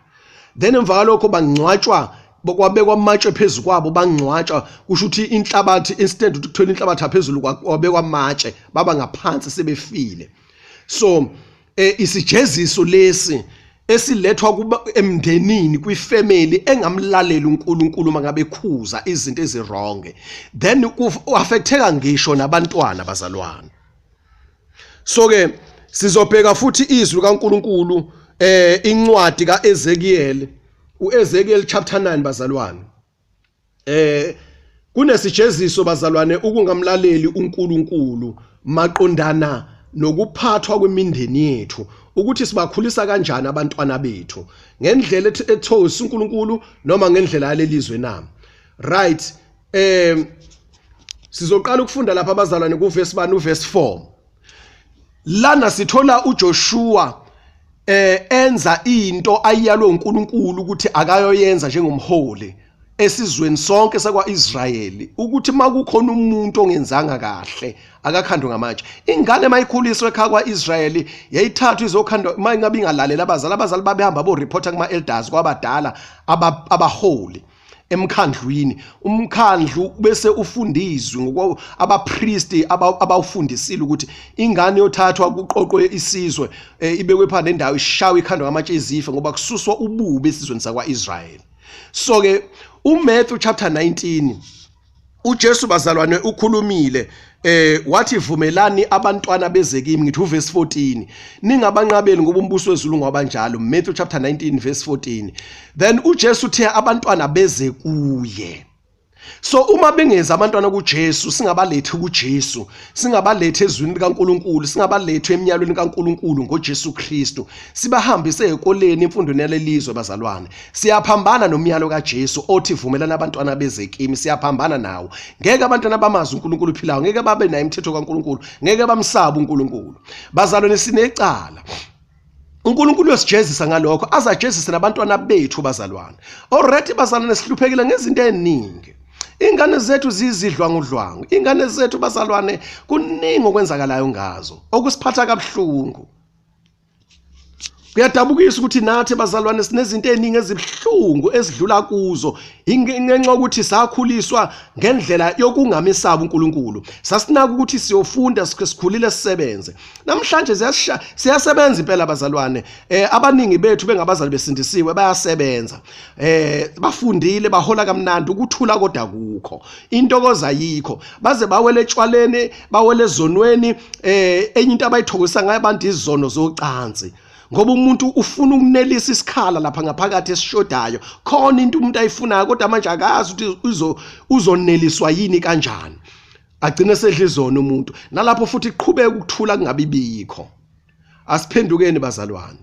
S1: Then emva kwalokho bangcwatshwa, kwabekwa amatshe phezu kwabo, bangcwatshwa. Kusho ukuthi inhlabathi, instead ukuthi kuthola inhlabathi phezulu, kwabekwa amatshe, baba ngaphansi sebefile. So isijeziso lesi esilethwa kuba emndenini, kwifamily engamlaleli uNkulunkulu mangabe ekhuza izinto eziwrong, then uaffecteka ngisho nabantwana bazalwane. So ke sizobheka futhi izwi kaNkulunkulu, incwadi kaEzekiel, uEzekiel chapter 9 bazalwane. Kunesijeziso bazalwane ukungamlaleli uNkulunkulu maqondana nokuphathwa kwemindeni yethu, ukuthi sibakhulisa kanjani abantwana bethu ngendlela ethokozisa uNkulunkulu noma ngendlela yalelizwe na. Right, sizoqala ukufunda lapha abazalwane kuverse bani? Uverse 4. Lana sithola uJoshua enza into ayalwe uNkulunkulu ukuthi akayoyenza njengomholi esizweni sonke sakwaIsrayeli, ukuthi makukhona umuntu ongenzanga kahle akakhandwe ngamatshe. Ingane mayikhuliswe ekhaya kwaIsrayeli yayithathwa izokhandwa mayingabe ingalalela abazali. Abazali babehamba bo reporter kuma elders, kwabadala abaholi emkhandlwini. Umkhandlu bese ufunda izwi ngokwa abapristi abawufundisile ukuthi ingane yothathwa kuqoqwe isizwe, ibekwe phansi nendawo, ishawe ikhandwa ngamatshe izife, ngoba kususwa ububi esizweni sakwaIsrayeli. So ke uMatthew chapter 19, uJesu bazalwane ukhulumile, wathi vumelani abantwana beze kimi, ngithi uverse 14, ningabanqabeli ngoba umbuso wezulu ngabanjalo. Matthew chapter 19 verse 14. Then uJesu uthe abantwana beze kuye. So uma bengeza abantwana kuJesu, singabalethi kuJesu, singabalethi ezwini likaNkuluNkulu, singabalethi emnyalweni kaNkuluNkulu ngoJesu Kristu, sibahambise ekoleni imfundweni yalelizwe bazalwane, siyaphambana nomyalo kaJesu othi vumelana abantwana beze kimi. Siyaphambana nawo. Ngeke abantwana bamazi uNkulunkulu ophilayo, ngeke babe nayo imithetho kaNkulunkulu, ngeke bamsabe uNkulunkulu. Bazalwane, sinecala. uNkulunkulu uyosijezisa ngalokho, azajezise nabantwana bethu bazalwane. Already bazalwane sihluphekile ngezinto eziningi. Ingane zethu zizidlwangudlwangu, ingane zethu bazalwane kuningi okwenzakalayo ngazo okusiphatha kabuhlungu. Kuyadabukisa ukuthi nathi bazalwane sinezinto eziningi ezibuhlungu esidlula kuzo ngenxa yokuthi sakhuliswa ngendlela yokungamesaba uNkulunkulu. Sasinaka ukuthi siyofunda sikhulile sisebenze. Namhlanje siyasebenza impela bazalwane. Abaningi bethu bengabazali besindisiwe bayasebenza. Bafundile bahola kamnandi, ukuthula kodwa kukho. Intokozo ayikho. Baze bawele etshwaleni, bawele ezonweni, enye into abayithokozisa ngayo abantu izono zocansi. Ngoba umuntu ufuna ukunelisa isikhala lapha ngaphakathi esishodayo, khona into umuntu ayifunayo kodwa manje akazi ukuthi uzoneliswa yini kanjani, agcine sedla izono umuntu. Nalapho futhi iqhubeka ukuthula kungabi bikho. Asiphendukeni bazalwane,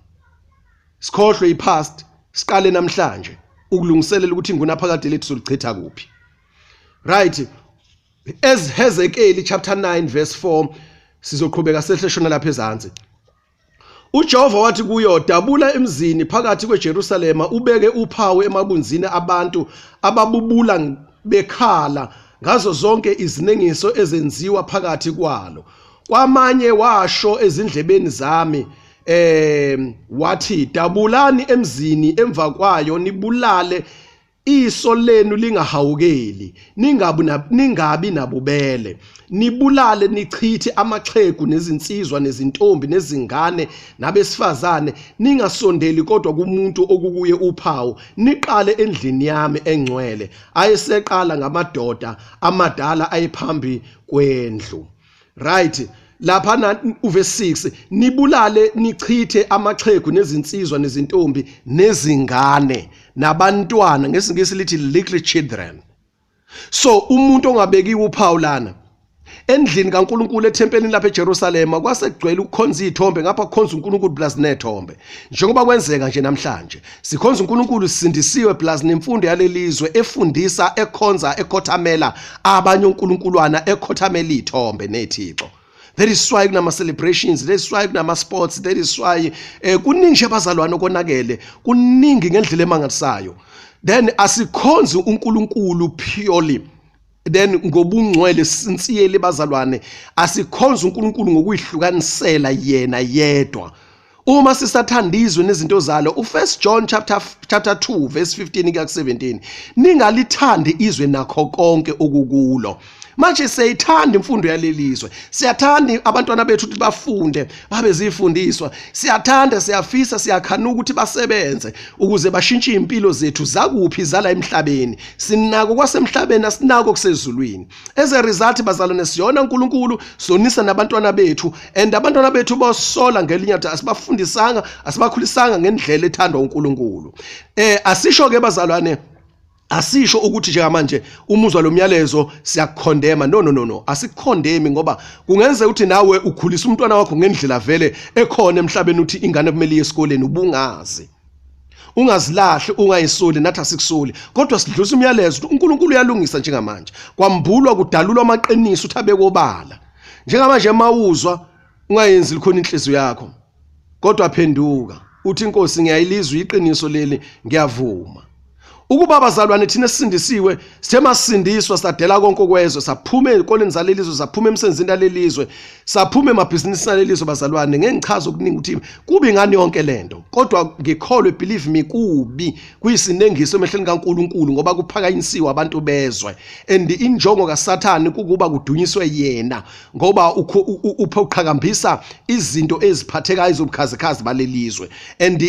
S1: sikhohlwe ipast, siqale namhlanje ukulungiselela ukuthi ingunaphakade lethu solichitha kuphi. Right, as Hezekiel chapter 9 verse 4, sizoqhubeka sehle shona lapha ezansi. UJehova wathi kuyo, dabula emzini phakathi kweJerusalema, ubeke uphawu emabunzini abantu ababubula bekhala ngazo zonke izinengiso ezenziwa phakathi kwalo. Kwamanye washo ezindlebeni zami, wathi, dabulani emzini emva kwayo, nibulale, iso lenu lingahawukeli, ningabi nabubele, nibulale nichithe amaxhegu nezinsizwa nezintombi nezingane nabesifazane, ningasondeli kodwa kumuntu okukuye uphawu, niqale endlini yami engcwele. Ayeseqala ngamadoda amadala ayephambi kwendlu. Right, lapha na uverse 6, nibulale nichithe amaxhegu nezinsizwa nezintombi nezingane nabantwana, ngesingisi lithi little children. So umuntu ongabekiwe uphawu lana endlini kaNkuluNkulu ethempelini lapha eJerusalema, kwase kugcwele ukukhonza izithombe, ngapha kukhonza uNkulunkulu plus nethombe, njengoba kwenzeka nje namhlanje. Sikhonza uNkulunkulu sisindisiwe plus nemfundo yalelizwe efundisa, ekhonza, ekhothamela abanye onkulunkulwana, ekhothamela izithombe nethixo. That is why kunama celebrations, that is why kunama sports, that is why kuningi nje abazalwane okonakele, kuningi ngendlela emangalisayo. Then asikhonzi uNkulunkulu purely then ngobungcwele sinsiyele bazalwane, asikhonza uNkulunkulu ngokuyihlukanisela yena yedwa. Uma sisathanda izwe nezinto zalo, uFirst John chapter 2 verse 15 kuya ku-17, ningalithandi izwe nakho konke okukulo. Manje siyayithanda imfundo yalelizwe, siyathanda abantwana bethu ukuthi bafunde babe zifundiswa, siyathanda, siyafisa, siyakhanuka ukuthi basebenze ukuze bashintshe impilo zethu zakuphi zala emhlabeni. Sinako kwasemhlabeni, asinako kusezulwini. As a result bazalwane, siyona uNkulunkulu, sonisa nabantwana bethu, and abantwana bethu bosola ngelinye ukuthi asibafundisanga, asibakhulisanga ngendlela ethandwa uNkulunkulu. Asisho ke bazalwane, asisho ukuthi njengamanje umuzwa lomyalezo siyakukhondema. No, no, no, no, asikukhondemi, ngoba kungenzeka ukuthi nawe ukhulisa umntwana wakho ngendlela vele ekhona emhlabeni, uthi ingane kumele iye esikoleni, ubungazi. Ungazilahli, ungayisoli, nathi asikusoli, kodwa sidlulisa umyalezo ukuthi uNkulunkulu uyalungisa. Njengamanje kwambulwa, kudalulwa amaqiniso ukuthi abekobala. Njengamanje mawuzwa, ungayenzi likhona inhliziyo yakho, kodwa phenduka uthi, Inkosi, ngiyayilizwa iqiniso leli, ngiyavuma. Ukuba abazalwane thina esisindisiwe, sithe masindiswa sadela konke okwezwe, saphuma ezikoleni zalelizwe, saphuma emsebenzini yalelizwe, saphuma emabhizinisini alelizwe bazalwane. Ngeke ngichaze okuningi ukuthi kubi ngani yonke lento, kodwa ngikholwe, believe me, kubi, kuyisinengiso emehlweni kaNkuluNkulu, ngoba kuphakanyisiwe abantu bezwe, and injongo kaSathane kukuba kudunyiswe yena, ngoba uqhakambisa izinto eziphathekayo zobukhazikhazi balelizwe, and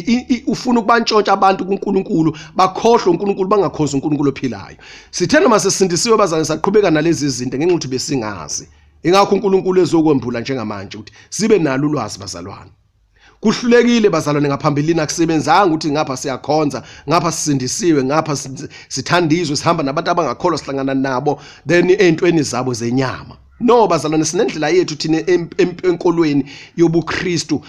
S1: ufuna ukubantshontsha abantu kuNkulunkulu, bakhohlwe uNkulunkulu, bangakhonzi uNkulunkulu ophilayo. Sithe noma sesindisiwe bazalwane, saqhubeka nalezi zinto ngenxa ukuthi besingazi. Ingakho uNkulunkulu ezokwembula njengamanje ukuthi sibe nalo ulwazi bazalwane. Kuhlulekile bazalwane ngaphambilini, akusebenzanga ukuthi ngapha siyakhonza, ngapha sisindisiwe, ngapha sithanda izwe, sihamba nabantu abangakholwa, sihlangana nabo then ey'ntweni zabo zenyama. No bazalwane, sinendlela yethu thina enkolweni yobuKristu,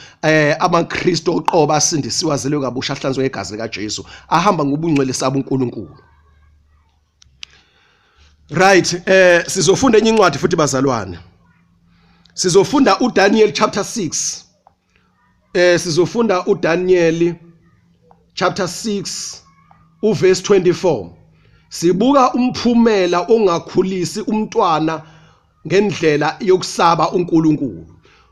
S1: amaKristu oqobo asindisiwe, azelwe kabusha, ahlanzwe ngegazi likaJesu, ahamba ngobungcwele sabo uNkulunkulu. Right, sizofunda enye incwadi futhi bazalwane. Sizofunda uDaniel chapter 6. Sizofunda uDaniel chapter 6 uverse 24. Sibuka umphumela ongakhulisi umntwana ngendlela yokusaba uNkulunkulu.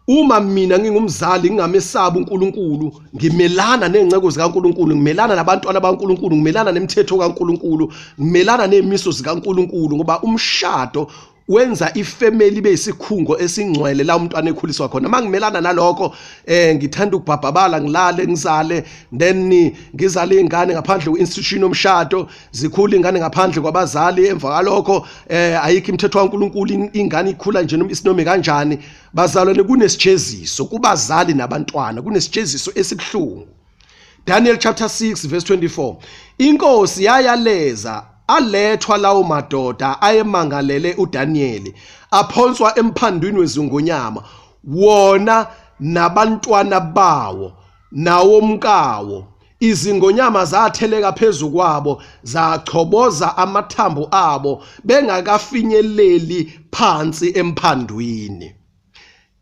S1: Uma mina ngingumzali ngingamesabi uNkulunkulu, ngimelana nezinceko zikaNkulunkulu, ngimelana nabantwana baNkulunkulu, ngimelana nemithetho kaNkulunkulu, ngimelana nezimiso zikaNkulunkulu, ngoba umshado wenza ifamily ibe isikhungo esingcwele la umntwana ekhuliswa khona. Mangimelana nalokho, ngithanda ukubhabhabala, ngilale, ngizale, then ngizale ingane ngaphandle kwe-institution yomshado, zikhula ingane ngaphandle kwabazali. Emva kwalokho ayikho imithetho kaNkulunkulu, ingane ikhula nje noma isinome kanjani. Bazalwane, kunesijeziso kubazali nabantwana, kunesijeziso esibuhlungu. Daniel chapter 6 verse 24, inkosi yayaleza alethwa lawo madoda ayemangalele uDaniel, aphonswa emphandwini wezingonyama, wona nabantwana bawo nawomkawo. Izingonyama zatheleka phezu kwabo, zachoboza amathambo abo bengakafinyeleli phansi emphandwini.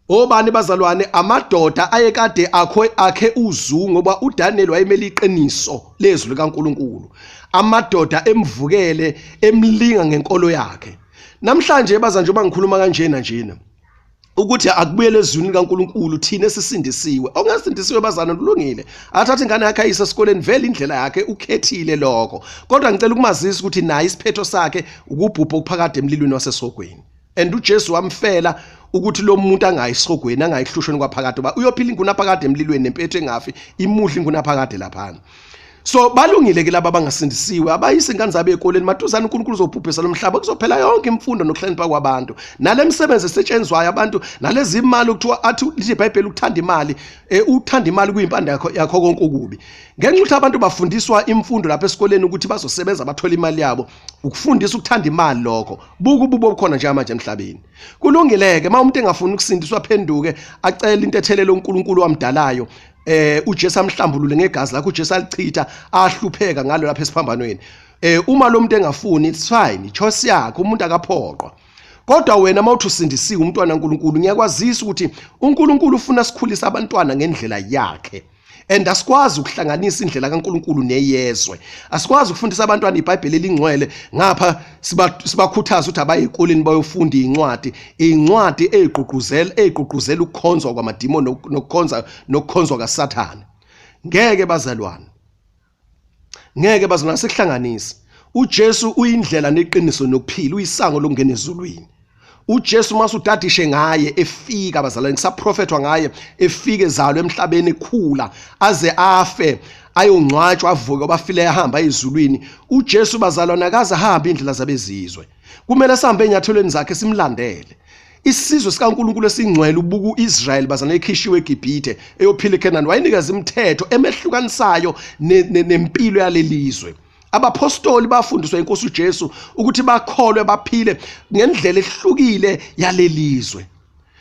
S1: Obani bazalwane? Amadoda ayekade akho akhe uzungu, ngoba uDaniel wayemele iqiniso lezwi likaNkuluNkulu. Amadoda emvukele, emlinga ngenkolo yakhe. Namhlanje baza, njengoba ngikhuluma kanjena njena ukuthi akubuyele ezwini likaNkuluNkulu, thina esisindisiwe. Ongasindisiwe bazana, kulungile, athathe ingane yakhe ayise esikoleni, vele indlela yakhe, ukhethile lokho. Kodwa ngicela ukumazisa ukuthi naye isiphetho sakhe ukubhubha okuphakade emlilweni wasesihogweni. And uJesu wamfela ukuthi lo muntu angayi esihogweni, angayi ehlushweni kwaphakade, uba uyophila ingunaphakade emlilweni nempethu engafi imudla ingunaphakade laphana. So balungile ke laba abangasindisiwe, abayise ingane zabo ezikoleni. Maduzane uNkulunkulu uzobhubhisa lo mhlaba, kuzophela yonke imfundo nokuhlakanipha kwabantu, nale misebenzi esetshenzwayo abantu, nalezi imali okuthiwa athi lithi iBhayibheli ukuthanda imali, uthanda imali kuyimpande yakho konke okubi. Ngenxa ukuthi abantu bafundiswa imfundo lapha esikoleni ukuthi bazosebenza bathole imali yabo, ukufundisa ukuthanda imali lokho. Buka ububo obukhona njengamanje emhlabeni. Kulungileke uma umuntu engafuni ukusindiswa, aphenduke, acele intethelelo uNkulunkulu wamdalayo, uJesu amhlambulule ngegazi lakhe uJesu alichitha ahlupheka ngalo lapha esiphambanweni. Uma lo muntu engafuni, it's fine, choice yakhe, umuntu akaphoqwa. Kodwa wena mawuthi usindisiwe umntwana kaNkuluNkulu, ngiyakwazisa ukuthi uNkulunkulu ufuna sikhulise abantwana ngendlela yakhe. And asikwazi ukuhlanganisa indlela kaNkuluNkulu neyezwe. Asikwazi ukufundisa abantwana iBhayibheli elingcwele ngapha sibakhuthaza ukuthi abaye ezikoleni bayofunda incwadi, incwadi eyigqugquzela ukukhonzwa kwamadimoni nokukhonzwa kaSathane. Ngeke bazalwane, ngeke bazalwane, sikuhlanganise. uJesu uyindlela neqiniso nokuphila, uyisango lokungena ezulwini. uJesu masudadishe ngaye efika bazalwane, kusaprofethwa ngaye efika ezalwe emhlabeni, ekhula aze afe, ayongcwatshwa, avuke abafile, ahamba ezulwini. uJesu bazalwane akaze ahambe indlela zabezizwe, kumele sihambe enyathelweni zakhe, simlandele. Isizwe sikaNkulunkulu esingcwele, ubuka uIsrael bazalwane ekhishiwe eGibhithe eyophila eKenani, wayenikeza imithetho emehlukanisayo nempilo yalelizwe. Abapostoli bafundiswa inkosi uJesu ukuthi bakholwe baphile ngendlela ehlukile yalelizwe.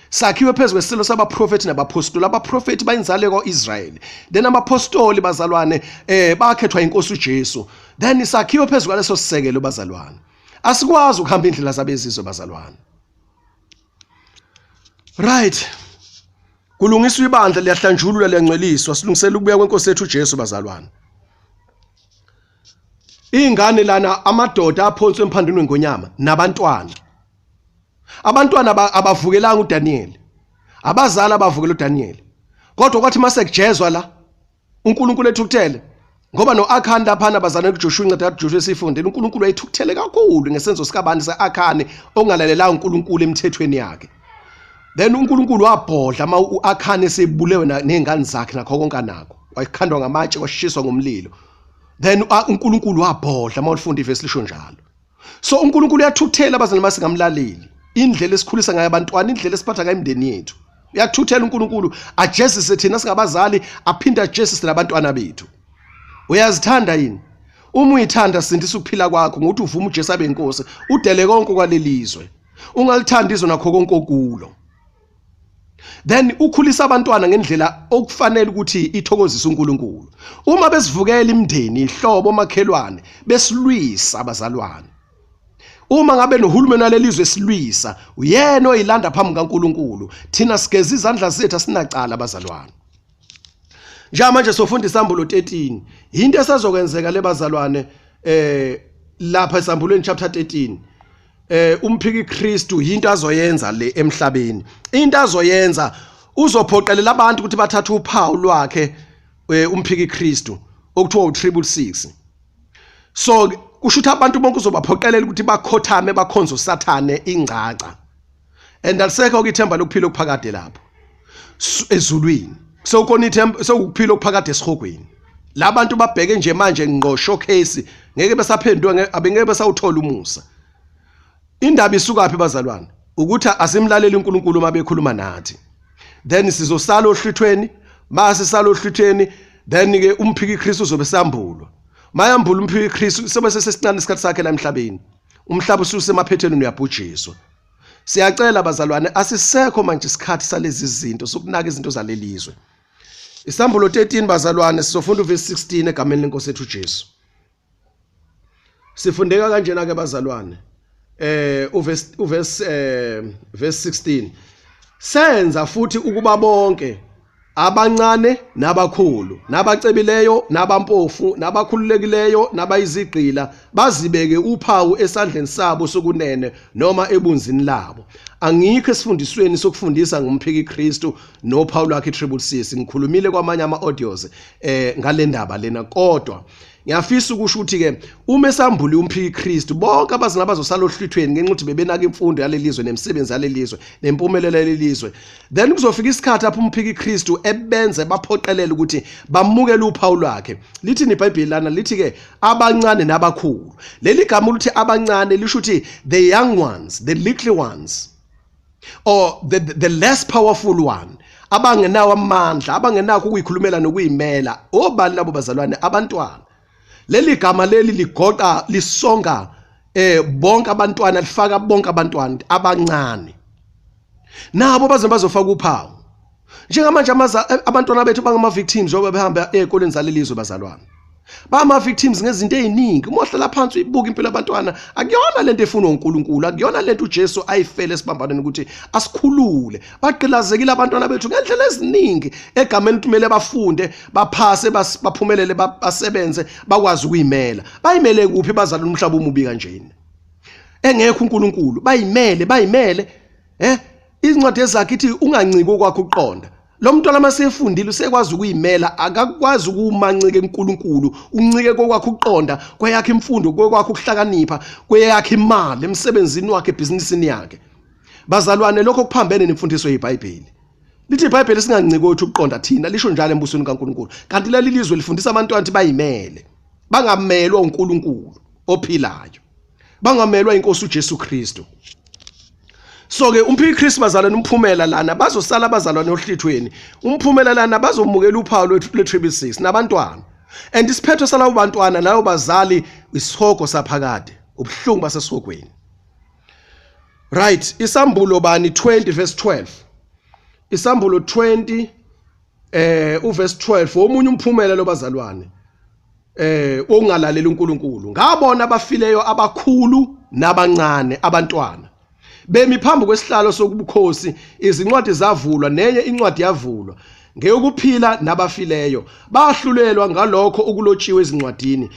S1: Sakhiwe phezu kwesilo sabaprofeti nabapostoli. Abaprofeti bayinzalo kwaIsrael, then abapostoli bazalwane bakhethwa inkosi uJesu, then sakhiwe phezu kwaleso sisekelo bazalwane. Asikwazi ukuhamba indlela zabezizwe bazalwane. Right, kulungiswa ibandla, liyahlanjululwa, liyangcweliswa, silungisela ukubuya kwenkosi yethu uJesu bazalwane. Ingane lana, amadoda aphonswe emphandwini wengonyama nabantwana. Abantwana abavukelanga uDaniel, abazali abavukela uDaniel, kodwa kwathi mase kujezwa la uNkulunkulu ethukuthele, ngoba noAkhani laphana bazana kuJoshua, incwadi kaJoshua esifundile, uNkulunkulu wayethukuthele kakhulu ngesenzo sikabani, seAkhani, ongalalelanga uNkulunkulu emthethweni yakhe. Then uNkulunkulu wabhodla uma uAkhani esebulewe nezingane zakhe nakho konke anakho, wayekhandwa ngamatshe, washiswa ngomlilo. Then uNkulunkulu wabhodla, uma ulifunda ivesi lisho njalo. So uNkulunkulu uyathukuthela abazali masingamlaleli, indlela esikhulisa ngayo abantwana, indlela esiphatha ngayo imindeni yethu. Uyathuthela uNkulunkulu, ajezise thina singabazali, aphinde ajezise nabantwana bethu. Uyazithanda yini? Uma uyithanda, sindisa ukuphila kwakho ngokuthi uvume uJesu abe inkosi, udele konke kwalelizwe, ungalithandi izwe nakho konke okulo. Then ukhulisa abantwana ngendlela okufanele ukuthi ithokozise uNkulunkulu. Uma besivukela imindeni, ihlobo, omakhelwane besilwisa abazalwane, uma ngabe nohulumeni walelizwe silwisa, uyena oyilanda phambi kaNkulunkulu. Thina sigeza izandla zethu, asinacala abazalwane. Njengamanje sofunda isambulo 13, into esazokwenzeka le bazalwane, lapha esambulweni chapter 13, umphiki Kristu into azoyenza le emhlabeni, into azoyenza Uzophoqelela abantu ukuthi bathathe uphawu lwakhe umphiki Kristu okuthiwa u-triple six. So kusho ukuthi abantu bonke uzobaphoqelela ukuthi bakhothame bakhonze uSathane ingcaca. And alisekho ke ithemba lokuphila okuphakade lapho ezulwini. Sewukhona ithemba sewukuphila okuphakade esihogweni. Labantu babheke nje manje ngqo showcase ngeke besaphenduka, abengeke besawuthola umusa. Indaba isukaphi bazalwane? Ukuthi asimlaleli uNkulunkulu uma bekhuluma nathi. Then sizosala ohlwithweni, mase sala ohlwithweni then ke umphiki Kristu uzobe sambulwa. Mayambula umphiki Kristu sobe sesesincane isikhathi sakhe la emhlabeni. Umhlaba ususemaphethweni uyabhujiswa. Siyacela bazalwane, asisekho manje isikhathi salezi zinto sokunaka izinto zalelizwe. Isambulo 13 bazalwane, sizofunda uverse 16 egameni lenkosi ethu Jesu. Sifundeka kanjena ke bazalwane. Uverse 16. Senza futhi ukuba bonke abancane nabakhulu, nabacebileyo nabampofu, nabakhululekileyo nabayizigqila bazibeke uphawu esandleni sabo sokunene noma ebunzini labo. Angikho esifundisweni sokufundisa ngumphiki Kristu nophawu lwakhe triple six. Ngikhulumile kwamanye ama audios ngale ndaba lena, kodwa ngiyafisa ukusho ukuthi ke uma esambule umphiki Kristu bonke abazina bazosala ohlwithweni ngenxa ukuthi bebenaka imfundo yalelizwe nemisebenzi yalelizwe nempumelelo yalelizwe. Then kuzofika isikhathi lapho umphiki Kristu ebenze baphoqelele ukuthi bamukele uphawu lwakhe. Lithi iBhayibheli lana, lithi ke abancane nabakhulu. Leli gama ukuthi abancane lisho ukuthi the young ones, the little ones, or the less powerful one, abangenawo amandla, abangenakho ukuyikhulumela nokuyimela. Obani labo bazalwane? Abantwana. Leli gama leli ligoqa, lisonga bonke abantwana, lifaka bonke abantwana abancane. Nabo baze bazofaka uphawu. Njengamanje abantwana bethu bangama victims njengoba behamba ezikoleni zalelizwe bazalwane. Bama victims ngezinto eziningi. Uma uhlala phansi uyibuka impilo yabantwana, akuyona lento efunwa uNkulunkulu, akuyona lento uJesu ayifele esibambaneni ukuthi asikhulule. Bagqilazekile abantwana bethu ngendlela eziningi egameni ukuthi kumele bafunde, baphase, baphumelele, basebenze, bakwazi ukuyimela. Bayimele kuphi bazalwane umhlaba omubi kanjena? Engekho uNkulunkulu, bayimele, bayimele. Izincwadi ezakhe ithi unganciki okwakho ukuqonda. Lo mntwana masefundile usekwazi ukuyimela, akakwazi ukumancike kuNkulunkulu, uncike kokwakhe ukuqonda, kweyakhe imfundo, kokwakhe ukuhlakanipha, kweyakhe imali emsebenzini wakhe, ebhizinisini yakhe. Bazalwane, lokho kuphambene nemfundiso yeBhayibheli. Lithi iBhayibheli singanciki kwethu ukuqonda thina, lisho njalo embusweni kaNkulunkulu. Kanti leli lizwe lifundisa abantwana ukuthi bayimele, bangamelwa uNkulunkulu ophilayo, bangamelwa inkosi uJesu Kristu. So ke umphiki Kristu bazalwane, umphumela lana bazosala abazalwane ohlithweni. Umphumela lana bazomukela uphawu lwe triple six nabantwana. And isiphetho salabo bantwana nalabo bazali isihogo saphakade, ubuhlungu basesihogweni. Right, isambulo bani 20 verse 12. Isambulo 20 uverse 12 omunye umphumela lobazalwane ongalaleli uNkulunkulu. Ngabona abafileyo abakhulu nabancane, abantwana bemi phambi kwesihlalo sokubukhosi, izincwadi zavulwa, nenye incwadi yavulwa ngeyokuphila nabafileyo, bahlulelwa ngalokho okulotshiwe ezincwadini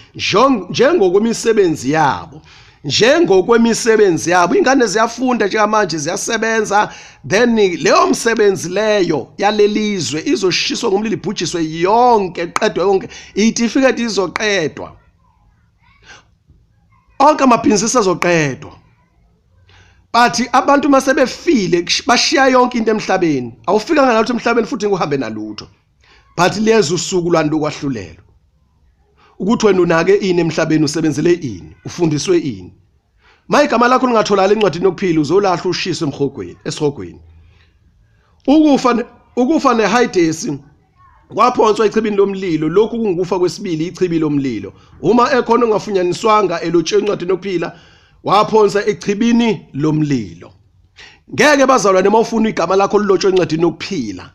S1: njengokwemisebenzi yabo. Njengokwemisebenzi yabo. Ingane ziyafunda njengamanje, ziyasebenza, then leyo msebenzi leyo yalelizwe izoshiswa ngomlilo, ibhujiswe yonke, iqedwe yonke, itifiketi izoqedwa, onke amabhizinisi azoqedwa. Bathi abantu uma sebefile bashiya yonke into emhlabeni, awufikanga nalutho emhlabeni futhi nguhambe nalutho, but liyeza usuku lwani lokwahlulelwa, ukuthi wena unake ini emhlabeni, usebenzele ini, ufundiswe ini. Ma igama lakho lingatholakala encwadini yokuphila, uzolahla ushiswe emhogweni, esihogweni. Ukufa nehayidesi kwaphonswa echibini lomlilo. Lokhu kungukufa kwesibili, ichibi lomlilo. Uma ekhona ongafunyaniswanga elotshwe encwadini yokuphila, waphonsa echibini lomlilo. Ngeke bazalwane, uma ufuna igama lakho lilotshwe encwadini yokuphila,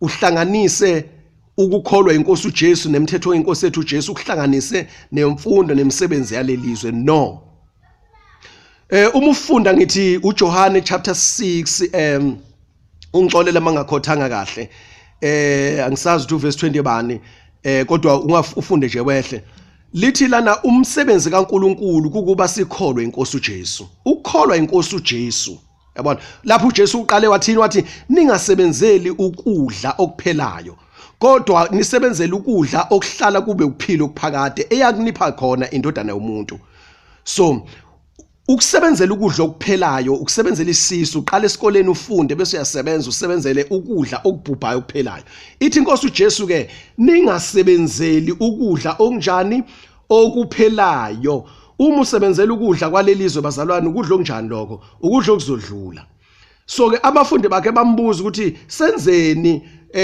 S1: uhlanganise ukukholwa inkosi uJesu nemithetho yenkosi yethu uJesu, ukuhlanganise nemfundo nemisebenzi yalelizwe. No. Uma ufunda ngithi uJohane chapter 6, ungixolele mangakhothanga kahle, angisazi ukuthi uverse 20 bani, kodwa ungafunde nje wehle. Lithi lana umsebenzi kaNkuluNkulu kukuba sikholwe inkosi uJesu. Ukukholwa inkosi uJesu. Yabona lapho uJesu uqale wathini? Wathi ningasebenzeli ukudla okuphelayo, kodwa nisebenzele ukudla okuhlala kube ukuphila okuphakade eyakunipha khona indodana yomuntu. So ukusebenzela ukudla okuphelayo, ukusebenzela isisu, uqala esikoleni ufunde bese uyasebenza, usebenzele ukudla okubhubhayo okuphelayo. Ithi inkosi uJesu ke, ningasebenzeli ukudla okunjani? Okuphelayo. Uma usebenzela ukudla kwalelizwe bazalwane, ukudla okunjani lokho? Ukudla okuzodlula. So ke abafundi bakhe bambuza ukuthi senzeni,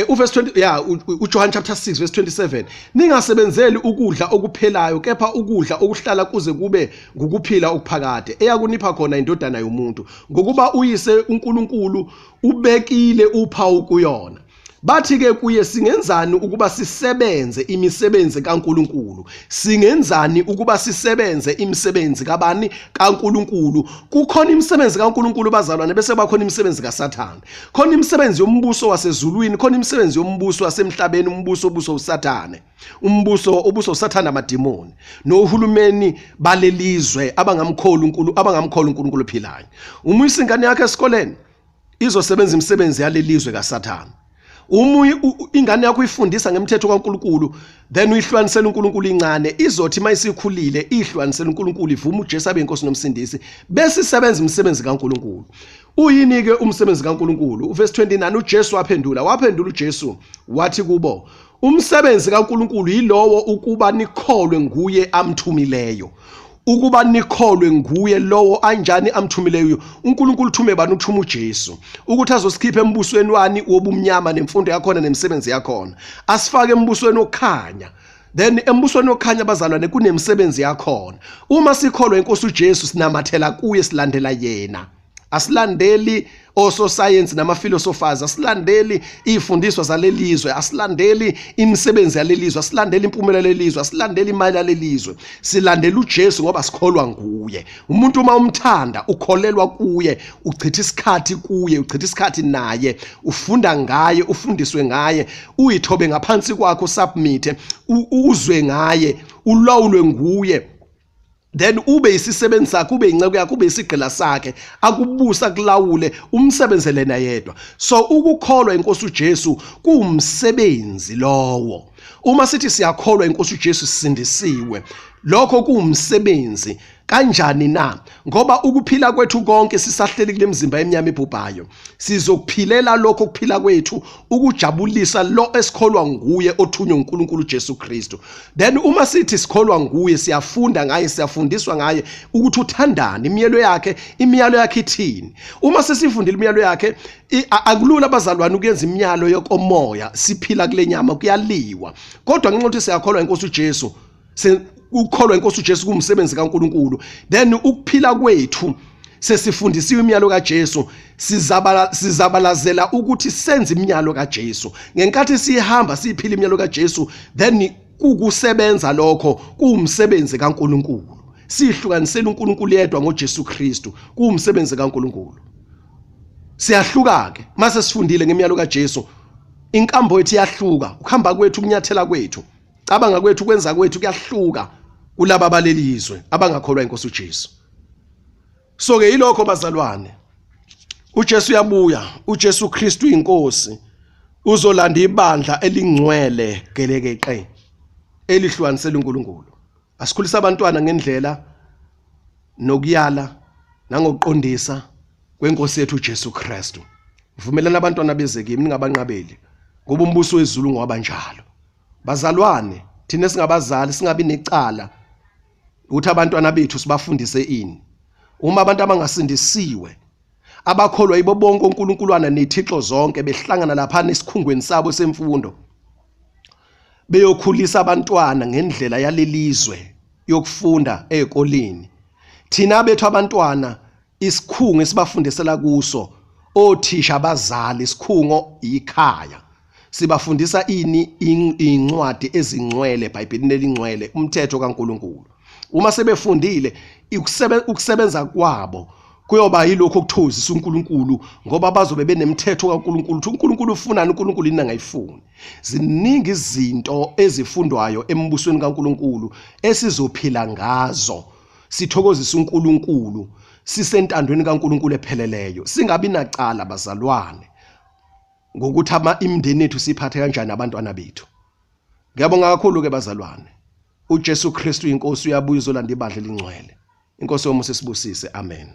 S1: uverse 20 ya uJohn chapter 6 verse 27, ningasebenzeli ukudla okuphelayo kepha ukudla okuhlala kuze kube ngukuphila okuphakade eyakunipha khona indodana yomuntu, ngokuba uyise uNkulunkulu ubekile uphawu kuyona. Bathi ke kuye, singenzani ukuba sisebenze imisebenzi kaNkulunkulu? Singenzani ukuba sisebenze imisebenzi kabani? KaNkulunkulu. Kukhona imisebenzi kaNkulunkulu bazalwane, bese bakhona imisebenzi kaSathane. Khona imisebenzi yombuso wasezulwini, khona imisebenzi yombuso wasemhlabeni, umbuso obuso uSathane. Umbuso obuso uSathane, amadimoni nohulumeni balelizwe abangamkholi uNkulunkulu, abangamkholi uNkulunkulu ophilayo. Uma uyisa ingane yakhe esikoleni, izosebenza imisebenzi yalelizwe kaSathane. Uma ingane yakho uyifundisa ngemthetho kaNkulunkulu, then uyihlukanisela uNkulunkulu incane, izothi mayisikhulile ihlukanisela uNkulunkulu, ivume uJesu abe inkosi nomsindisi, bese isebenza imisebenzi kaNkulunkulu. Uyini ke umsebenzi kaNkulunkulu? Uverse 29, uJesu waphendula, waphendula uJesu wathi kubo, umsebenzi kaNkulunkulu yilowo ukuba nikholwe nguye amthumileyo. Ukuba nikholwe nguye lowo anjani amthumileyo. uNkulunkulu uthume bani? Uthuma uJesu ukuthi azosikhipha embusweni wani wobumnyama nemfundo yakhona nemisebenzi yakhona, asifake embusweni wokukhanya. Then embusweni wokukhanya bazalwane kunemisebenzi yakhona. Uma sikholwa inkosi uJesu, sinamathela kuye, silandela yena. Asilandeli ososayensi nama-philosophers, asilandeli iy'fundiswa zalelizwe, asilandeli imisebenzi yalelizwe, asilandeli impumelelo yalelizwe, asilandeli imali yalelizwe. Silandela uJesu ngoba sikholwa nguye. Umuntu uma umthanda ukholelwa kuye, uchitha isikhathi kuye, uchitha isikhathi naye, ufunda ngaye, ufundiswe ngaye, uyithobe ngaphansi kwakho, usubmit, uzwe ngaye, ulawulwe nguye. Then ube isisebenzi sakhe, ube inceku yakhe, ube isigqila sakhe, akubusa, kulawule, umsebenzele yena yedwa. So ukukholwa inkosi uJesu kuwumsebenzi lowo. Uma sithi siyakholwa inkosi uJesu sisindisiwe, lokho kuwumsebenzi. Kanjani na? Ngoba ukuphila kwethu konke sisahleli kule mizimba emnyama ebhubhayo, sizokuphilela lokho kuphila kwethu ukujabulisa lo esikholwa nguye othunywe uNkulunkulu uJesu Kristu. Then uma sithi sikholwa nguye, siyafunda ngaye, siyafundiswa ngaye ukuthi uthandani, imiyalo yakhe, imiyalo yakhe ithini. Uma sesifundile imiyalo yakhe, akulula abazalwane ukuyenza imiyalo yokomoya siphila kule nyama, kuyaliwa. Kodwa ngenxa yokuthi siyakholwa inkosi uJesu, ukukholwa inkosi uJesu kuwumsebenzi kaNkulunkulu, then ukuphila kwethu sesifundisiwe imiyalo kaJesu, sizabalazela ukuthi senze imiyalo kaJesu. Ngenkathi sihamba siyiphila imiyalo kaJesu, then kukusebenza lokho kuwumsebenzi kaNkulunkulu. Sihlukanisela uNkulunkulu yedwa ngoJesu Kristu, kuwumsebenzi kaNkulunkulu. Siyahluka ke mase sifundile ngemiyalo kaJesu, inkambo yethu iyahluka, ukuhamba kwethu, ukunyathela kwethu, cabanga kwethu, kwenza kwethu kuyahluka kulaba balelizwe abangakholwa inkosi uJesu. So ke yilokho bazalwane, uJesu uyabuya, uJesu Kristu inkosi, uzolanda ibandla elingcwele gelekeqe elihlukanisela uNkulunkulu. Asikhulisa abantwana ngendlela nokuyala nangokuqondisa kwenkosi yethu uJesu Kristu. Vumelana abantwana beze kimi, ningabanqabeli, ngoba umbuso wezulu ngowabanjalo. Bazalwane, thina singabazali singabi necala ukuthi abantwana bethu sibafundise ini. Uma abantu abangasindisiwe abakholwa yibo bonke onkulunkulwana nethixo zonke behlangana lapha esikhungweni sabo semfundo beyokhulisa abantwana ngendlela yalelizwe yokufunda ezikoleni, thina bethu abantwana isikhungo esibafundisela kuso othisha, abazali, isikhungo ikhaya. Sibafundisa ini? Incwadi ezingcwele, eBhayibhelini elingcwele, umthetho kaNkuluNkulu. Uma sebefundile, ukusebenza kwabo kuyoba yilokho okuthokozisa uNkulunkulu, ngoba bazobe benemthetho kaNkulunkulu ukuthi uNkulunkulu ufunani, uNkulunkulu yini angayifuni. Ziningi izinto ezifundwayo embusweni kaNkulunkulu esizophila ngazo sithokozisa uNkulunkulu. sisentandweni kaNkuluNkulu epheleleyo, singabi nacala bazalwane ngokuthi ama imindeni yethu siphathe kanjani abantwana bethu. Ngiyabonga kakhulu ke bazalwane. uJesu Kristu inkosi uyabuya uzolanda ibandla elingcwele. Inkosi yomusa isibusise. Amen.